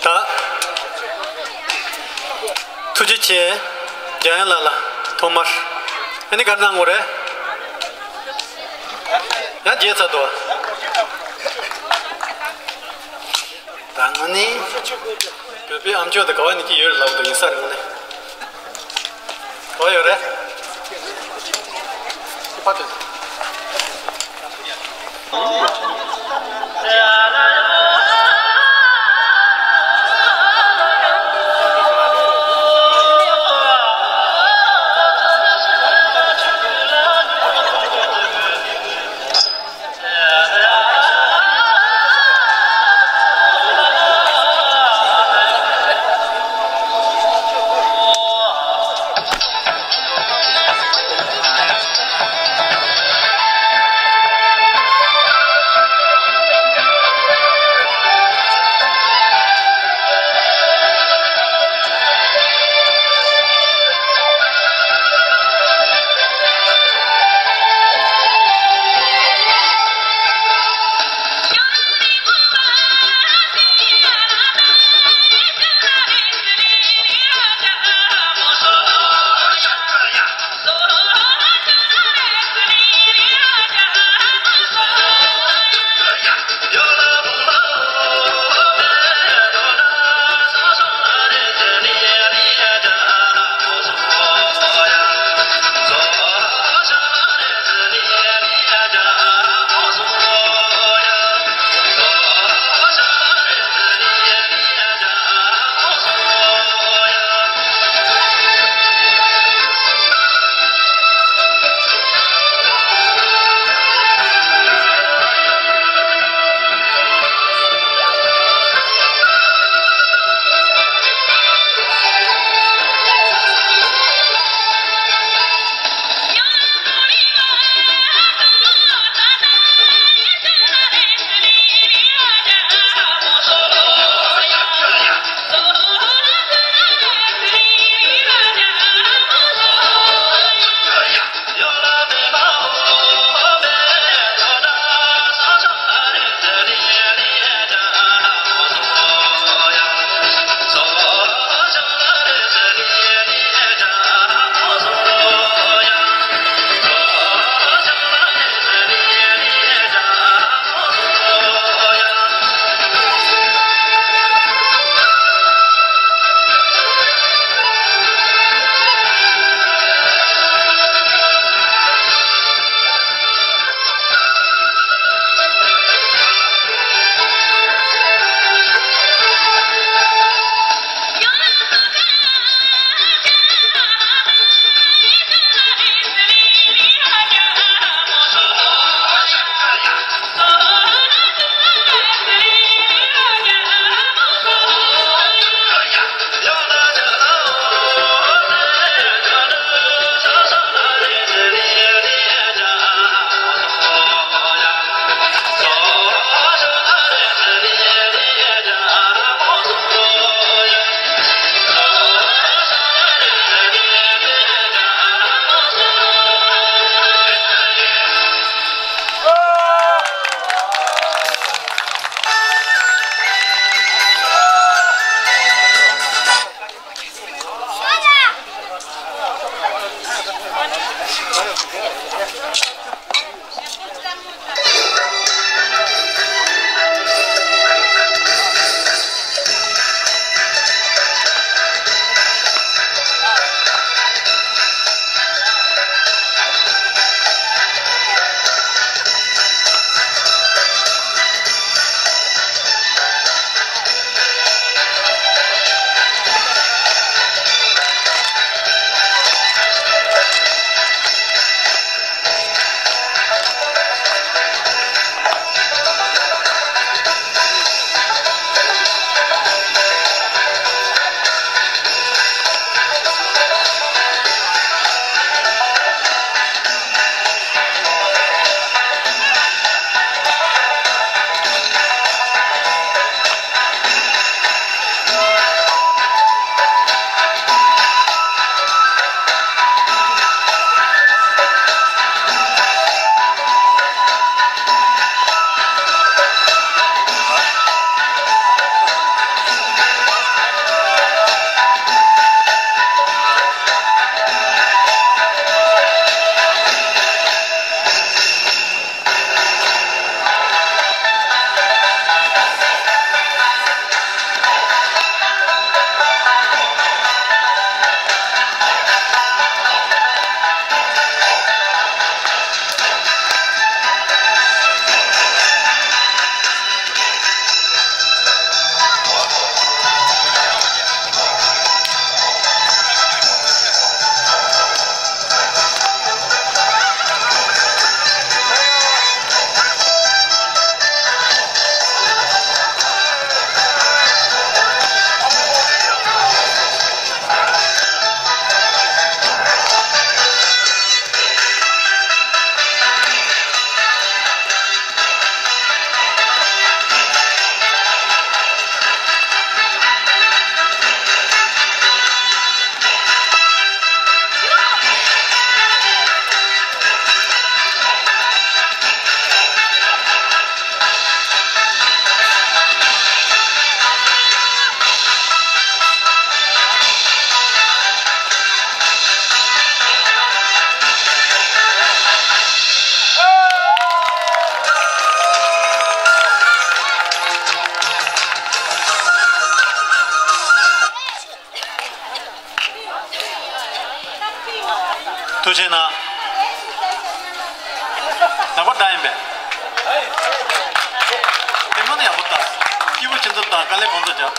ད། ཐུགས་རྗེ་ཆེ། འཇམ་དབྱངས་ལགས་ལ་ཐོག་མར། ཨ་ནི་ག་རེ་གནང་དགོས་རེད། ཡང་བརྗེད་ཚར་འདུག་ད་ང་ནི། བོད་པའི་ཨ་མཆོག་དེ་ག་བ་ནས་སྐྱེས་ཡོད་རེད་ལབ་འདུག་ཡིན་ས་རེད་ངོ་ནས། ག་བ་ཡོད་རེད། ཕ་དེ། ད་བར་ད་ཡིན་པས། དེ་མོ་ནི་ཡག་པོ་ལྟ། སྐྱིད་པོ་ཁྱེད་ཚོ་དང་དཀའ་ལས་ཁོང་ཚོ་རྒྱབ།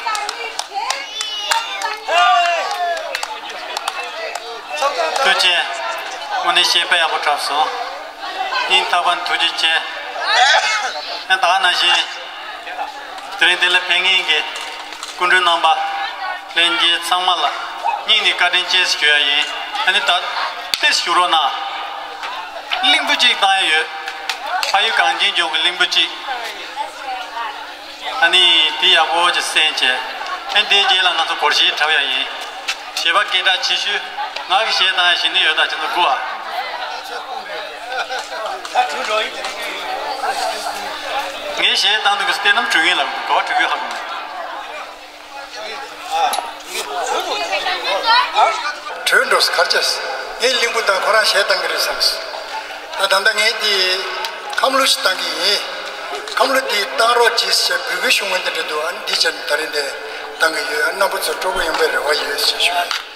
ཐུགས་རྗེ་ཆེ། དངོས་གནས་བཤད་དཔེ་ཡག་པོ་འཁྲབ་སོང་། སྙིང་ཐག་པ་ནས་ཐུགས་རྗེ་ཆེ། ཡང་ད་ག་ནང་བཞིན། དེ་རིང་འདི་ལ་ཕེབས་མཁན་གྱི་སྐུ་མགྲོན་རྣམ་པ། ལྷན་རྒྱས་ཚང་མ་ལ་སྙིང་ནས་བཀའ་དྲིན་ཆེ་ཞུ་ཡ་ཡིན། ཨ་ནི་ད་ཏོག་ཙམ་བཞུགས་རོགས་གནང་། གླིང་བུ་གཅིག་བཏང་ཡ་ཡོད། ཕ་ཡུལ་གངས་ཅན་ལྗོངས་ཀྱི་གླིང་བུ་གཅིག་ཨ་ནི་དེ་ཡག་པོ་ཅིག་གསན་བྱས། ཨ་ནི་དེའི་རྗེས་ལ་ང་ཚོ་སྒོར་གཞས་འཁྲབ་ཡ་ཡིན། གཞས་པ་སྐད་གྲགས་ཆེ་ཤོས། ང་གི་གཞས་བཏང་ཡ་ཞིག་ནི་ཡོད། ད་ཁྱེད་ཚོ་སྒུག་ཨ། ངའི་གཞས་བཏང་དུས་ཀྱི་བསྟན་རྣམ་དྲུག་ཡིན་ལབ་འདུག་ག་བ་དྲུག་ཡོད་ཧ་གོ་མེད། བྲོས་འགྲོ་སོང་། གར་ཆས། ངས་གླིང་བུ་དང་ཁོ་རང་གཞས་བཏང་གི་རེད་བསམས་སོང་། ད་ད་ལྟ་ངས་འདི་ཁམས་གླུ་ཞིག་བཏང་གི་ཡིན། ཁམས་གླུ་འདི་བཏང་རོགས་གྱིས་ཞེས་འབོད་སྐུལ་ཞུ་མཁན་དེ་འདྲ་འདུག་ཨ་ནི་འདི་བྱས་ནས་ད་རིང་འདི་བཏང་གི་ཡོད། ཨ་རྣམ་པ་ཚོ་སྤྲོ་པོ་ཡོང་བའི་རེ་བ་ཡོད་ཞེས་ཞུ།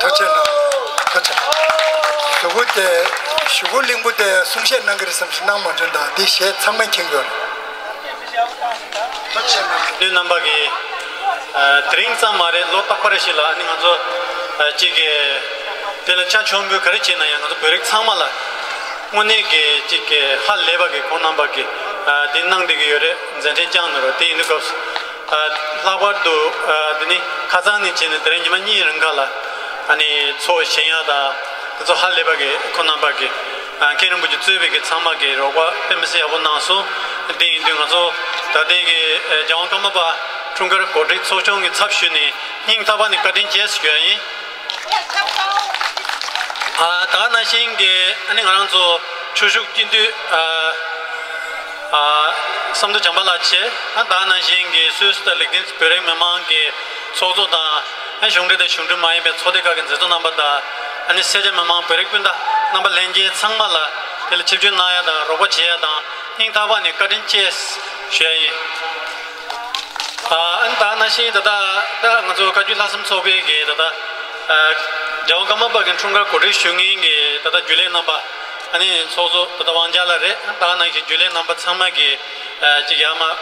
ཐུགས་རྗེ་གནང་། ཐུགས་རྗེ་གནང་། གཞུག་གུ་དེ། གཞུག་གུ་གླིང་བུ་དེ་གསུང་བཤད་གནང་གི་རེད་བསམ་ཞིག་གནང་མ་བྱུང་། ད་འདི་གཞས་ཚང་མས་མཁྱེན་དགོས་རེད། ཐུགས་རྗེ་གནང་། ནུས་རྣམ་པ་གིས། ཨ། དེ་རིང་ཙམ་མ་རེད། ལོ་རྟག་པར་ཞིག་ལ་ཨ་ནི་ང་ཚོ། ཨ། གཅིག་གི་དེ་ལ་ཆ་ཆེན་པོས་ག་རེ་བྱས་ན་ཡང་ང་ཚོ་བོད་རིགས་ཚང་མ་ལ་དངོས་གནས་ཀྱི་གཅིག་གི་ཧ་ལས་པ་གི་ཁོང་རྣམ་པ་གིས། ཨ། དེ་གནང་བསྡད་ཀྱི་ཡོད་རེད། མཛད་འཕྲིན་བསྐྱངས་གནང་རོགས། དེ་ཡིན་དུས་སྐབས་སུ། ཨ། ལྷག་པར་དུ། ཨ། དེ་ནི་ཁ་སང་ནས་བྱས་ནས་དེ་རིང་ཉི་མ་གཉིས་རིང་ག་ལ་ཨ་ནི་ཚོགས་བཞེངས་ཡག་དང་དེ་ཚོ་ཧ་ལས་པ་གི་ཁོང་རྣམ་པ་གིས། ཨ། མཁན་རིན་པོ་ཆེ་གཙོས་པའི་གི་ཚང་མ་གིས་རོགས་པ་དཔེ་མི་སྲིད་ཡག་པོ་གནང་སོང་། དེ་ཡིན་དུས་ང་ཚོ་ད་ལྟའི་གི། ཨ། རྒྱལ་དབང་ཀརྨ་པ་འཁྲུངས་སྐར་གོ་སྒྲིག་ཚོགས་ཆུང་གི་ཚབ་ཞུས་ནས་སྙིང་ཐག་པ་ནས་བཀའ་དྲིན་ཆེ་ཞུ་ཡ་ཡིན། ཨ། ད་ག་ནང་བཞིན་གྱི་ཨ་ནི་ང་རང་ཚོ་ཆོས་ཞུགས་སྤྱི་འཐུས། ཨ། ཨ། བསམ་མཐོ་བྱམས་པ་ལགས་བཅས། ཨ། ད་ནང་བཞིན་གྱི་སུད་སི་དང་ལིག་ཏིན་བོད་རིགས་མི་མང་གི་ཚོགས་གཙོ་དང་། ཨ། གཞུང་འབྲེལ་དང་གཞུང་འབྲེལ་མ་ཡིན་པའི་ཚོགས་སྡེ་ཁག་གི་མཛད་གཙོ་རྣམ་པ་དང་། ཨ་ནི་སེར་སྐྱ་མི་མང་བོད་རིགས་སྤུན་ཟླ་རྣམ་པ་ལྷན་རྒྱས་ཚང་མ་ལ་དེ་ལ་ཆིབས་བསྒྱུར་གནང་ཡ་དང་རོགས་པ་བྱེད་ཡ་དང་སྙིང་ཐག་པ་ནས་བཀའ་དྲིན་ཆེ་ཞུ་ཡ་ཡིན། ཨ། ཨ་ནི་ད་ནང་བཞིན་ད་ལྟ་ད་ང་ཚོ་བཀའ་བརྒྱུད་ལྷག་བསམ་ཚོགས་པའི་གི་ད་ལྟ། ཨ། རྒྱལ་བ་ཀརྨ་པ་གི་འཁྲུངས་སྐར་གོ་སྒྲིག་ཞུ་མཁན་གྱི་ད་ལྟ་རྒྱུན་ལས་རྣམ་པ། ཨ་ནི་ཚོགས་གཙོ་ད་ལྟ་དབང་རྒྱལ་ལགས་རེད། ད་ནང་བཞིན་རྒྱུན་ལས་རྣམ་པ་ཚང་མ་གི། ཨ། ཅིག་ཡར་མར།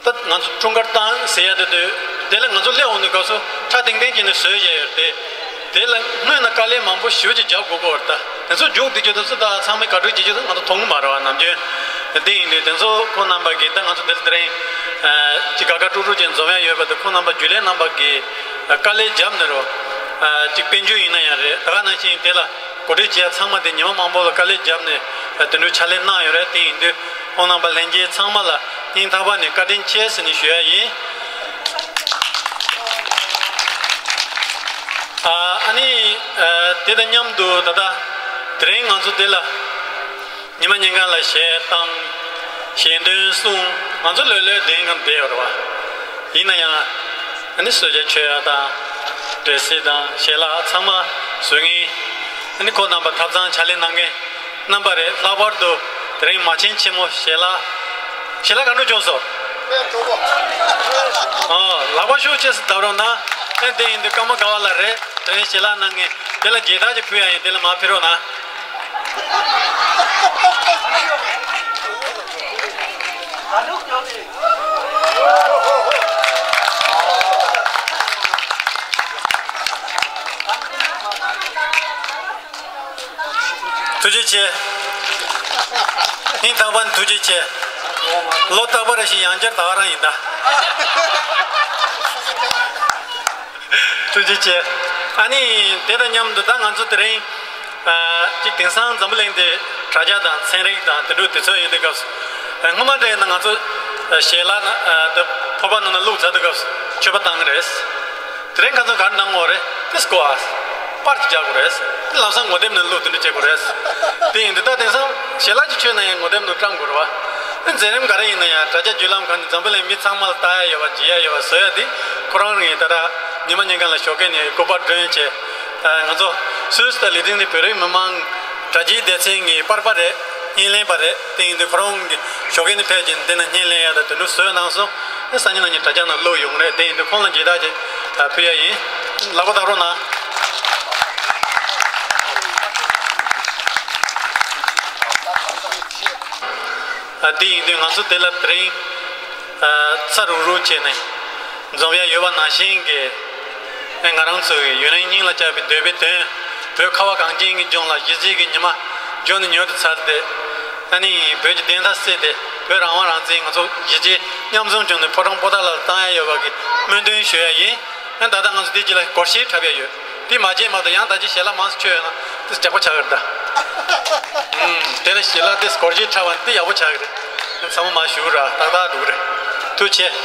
ད་ང་ཚོ་འཁྲུངས་སྐར་བཏང་ཟེར་ཡ་དེ་དུས་དེ་ལ་ང་ཚོ་སླེབས་འོང་དུས་སྐབས་སུ་ཁྲ་ཐིང་ཐིང་བྱས་ནས་བཟོས་བཞག་ཡོད་རེད་དེ། དེ་ལ་སྔོན་ན་དཀའ་ལས་མང་པོ་ཞེ་པོ་ཅིག་རྒྱག་དགོས་ཀྱི་ཡོད་རེད། ད་དེ་ཚོ་མཇུག་བསྡུ་རྒྱུ་དེ་ཚོ་ད་ཚང་མས་དགའ་སྤྲོ་བྱེད་རྒྱུ་དེ་ང་ཚོ་མཐོང་གི་མ་རེད་བ། ནམ་རྒྱུན་དེ་ཡིན་དུས་དེ་ཚོ་ཁོང་རྣམ་པ་གིས་ད་ང་ཚོ་དེ་ལ་དེ་རིང་ཅིག་དགའ་དགའ་སྤྲོ་སྤྲོ་བྱས་འཛོམས་ཡ་ཡོད་པ་དེ་ཁོང་རྣམ་པ་རྒྱུན་ལས་རྣམ་པ་གིས་དཀའ་ལས་བརྒྱབ་ནས་རོ། ཅིག་དཔལ་འབྱོར་ཡིན་ན་ཡང་རེད། ད་ག་ནང་བཞིན་དེ་ལ་གོ་སྒྲིག་བྱེད་ཡ་ཚང་མ་དེ་ཉི་མ་མང་པོ་ལ་དཀའ་ལས་བརྒྱབ་ནས་དེ་འདྲའི་ཕྱག་ལས་གནང་ཡོད་རེད། དེ་ཡིན་དུས་ཁོང་རྣམ་པ་ལྷན་རྒྱས་ཚང་མ་ལ་སྙིང་ཐག་པ་ནས་བཀའ་དྲིན་ཆེ་ཟེར་ནས་ཞུ་ཡ་ཡིན། ཨ། ཨ་ནི། ཨ། དེ་དང་མཉམ་དུ་ད་ལྟ་དེ་རིང་ང་ཚོ་འདི་ལ་ཉི་མ་ཉིན་གང་ལ་གཞས་བཏང་། གཞས་འདོན་གསུང་། ང་ཚོ་ལོས་ལོས་བདེན་གང་བསྡད་ཡོད་རེད་བ། ཡིན་ན་ཡང་། ཨ་ནི་གསོལ་ཇ་མཆོད་ཡ་དང་། འབྲས་སིལ་དང་ཞལ་ལག་ཚང་མ་བཟོ་མཁན། ཨ་ནི་ཁོང་རྣམ་པ་ཐབ་ཚང་ཕྱག་ལས་གནང་མཁན་རྣམ་པ་རེད། ལྷག་པར་དུ་དེ་རིང་མ་བྱན་ཆེན་མོ་ཞལ་ལག་ཞལ་ལག་ག་འདྲ་བྱུང་སོང་། ཨོ། ལག་པ་ཤུགས་ཆེ་ཙམ་བརྡབ་རོགས་གནང་། ཨ། དེ་ཡིན་དུས་ཀརྨ་དགའ་བ་ལགས་རེད། དེ་རིང་ཞལ་ལག་གནང་མཁན། དེ་ལ་མཇལ་དར་ཅིག་ཕུལ་ཡ་ཡིན། དེ་ལ་མར་ཕེབས་རོགས་གནང་། ཐུགས་རྗེ་ཆེ། སྙིང་ཐག་པ་ནས་ཐུགས་རྗེ་ཆེ། ལོ་རྟག་པ་རེ་བཞིན་ཡང་བསྐྱར་ད་ག་རང་ཡིན་ད། ཐུགས་རྗེ་ཆེ། ཨ་ནི་དེ་དང་མཉམ་དུ་ད་ང་ཚོ་དེ་རིང་། ཨ། གཅིག་དེང་སང་འཛམ་བུ་གླིང་འདི་དྲ་རྒྱ་དང་ཚན་རིག་དང་དེ་འདྲ་དུས་ཚོད་ཡིན་དུས་སྐབས་སུ། ཨ། སྔོན་མ་འདྲ་ཡིན་ན་ང་ཚོ། ཨ། ཞལ་ལག་ན། ཨ། དེ་ཕོར་པ་ནང་ན་བླུགས་ཚར་དུས་སྐབས་སུ་མཆོད་པ་བཏང་གི་རེད། དེ་རིང་ཁ་སང་ག་རེ་གནང་དགོས་རེད། དེ་སྐོར་ཨ། པར་ཅིག་རྒྱག་དགོས་རེད། དེ་ལམ་སང་ངོ་དེབ་ནང་བླུགས་དེ་འདྲ་བྱེད་དགོས་རེད། དེ་ཡིན་དུས་ད་དེང་སང་ཞལ་ལག་ཅིག་མཆོད་ན་ཡང་ངོ་དེབ་ནང་བཀྲམ་དགོས་རེད་བ། དེ་མཛད་རིམ་ག་རེ་ཡིན་ན་ཡང་དྲ་རྒྱ་བརྒྱུད་ལམ་ཁག་ནས་འཛམ་བུ་གླིང་མི་ཚང་མ་ལ་ལྟ་ཡ་ཡོད་པ། མཇལ་ཡ་ཡོད་པ། བཟོ་ཡ་དེ་ཁོ་རང་རང་གི་ད་ལྟ་ཉི་མ་ཉིན་གང་ལ་ཞོགས་ཀས་ནས་སྐུ་པར་སྒྲོན་བྱས། ཨ། ང་ཚོ་སུད་སི་དང་ལི་ཏིན་གྱི་བོད་རིགས་མི་མང་དྲ་རྒྱའི་སྡེ་ཚན་གྱི་པར་པ་རེད། བརྙན་ལེན་པ་རེད། དེ་ཡིན་དུས་ཁོ་རང་གི་ཞོགས་ཀས་ནས་ཕེབས་ཀྱིན་འདི་ན་བརྙན་ལེན་ཡ་དང་དེ་འདྲ་བཟོས་གནང་སོང་། ཨ། སང་ཉིན་གནངས་ཉིན་དྲ་རྒྱ་ནང་བླུགས་ཡོང་རེད། དེ་ཡིན་དུས་ཁོང་ལ་མཇལ་དར་ཅིག་ཕུལ་ཡ་ཡིན། ལག་པ་བརྡབ་རོགས་གནང་། ཨ། དེ་ཡིན་དུས་ང་ཚོ་དེ་ལ་དེ་རིང་། ཨ། ཚ་རུག་རུག་བྱས་ནས་འཛོམས་ཡ་ཡོད་པ་ནང་བཞིན་གྱི། ཨ། ང་རང་ཚོ་གི་ཡུན་རིང་སྙིང་ལ་བཅངས་པའི་འདོད་པའི་དོན། བོད་ཁ་བ་གངས་ཅན་གྱི་ལྗོངས་ལ་གཞིས་བྱེས་ཀྱི་ཉི་མ་འབྱོར་ནས་མྱུར་དུ་ཚར་ཏེ། ཨ་ནི་བོད་ཀྱི་བདེན་མཐའ་གསལ་ཏེ་བོད་རང་དབང་རང་བཙན་ང་ཚོ་གཞིས་བྱེས་མཉམ་འཛོམས་བྱུང་ནས་ཕོ་བྲང་པོ་ཏཱ་ལ་བཏང་ཡ་ཡོད་པ་གི་སྨོན་འདུན་ཞུ་ཡ་ཡིན། ཨ། ད་ལྟ་ང་ཚོ་དེ་རྗེས་ལ་སྒོར་གཞས་འཁྲབ་ཡ་ཡོད། དེ་མ་བརྗེད་མ་གཏོགས་ཡང་ད་ཅི་ཞལ་ལག་མང་ཙམ་མཆོད་ཡོད་ན་དེ་ཇག་པ་ཆགས་ཀྱི་རེད་ད། ཨུམ། དེ་ནས་ཞལ་ལག་དེ་སྒོར་གཞས་འཁྲབ་པ་དེ་ཡག་པོ་ཆགས་ཀྱི་རེད། ཚང་མ་མར་བཞུགས་ར་ཏག་ཏག་འགྲོ་གི་རེད། ཐུགས་རྗེ་ཆེ།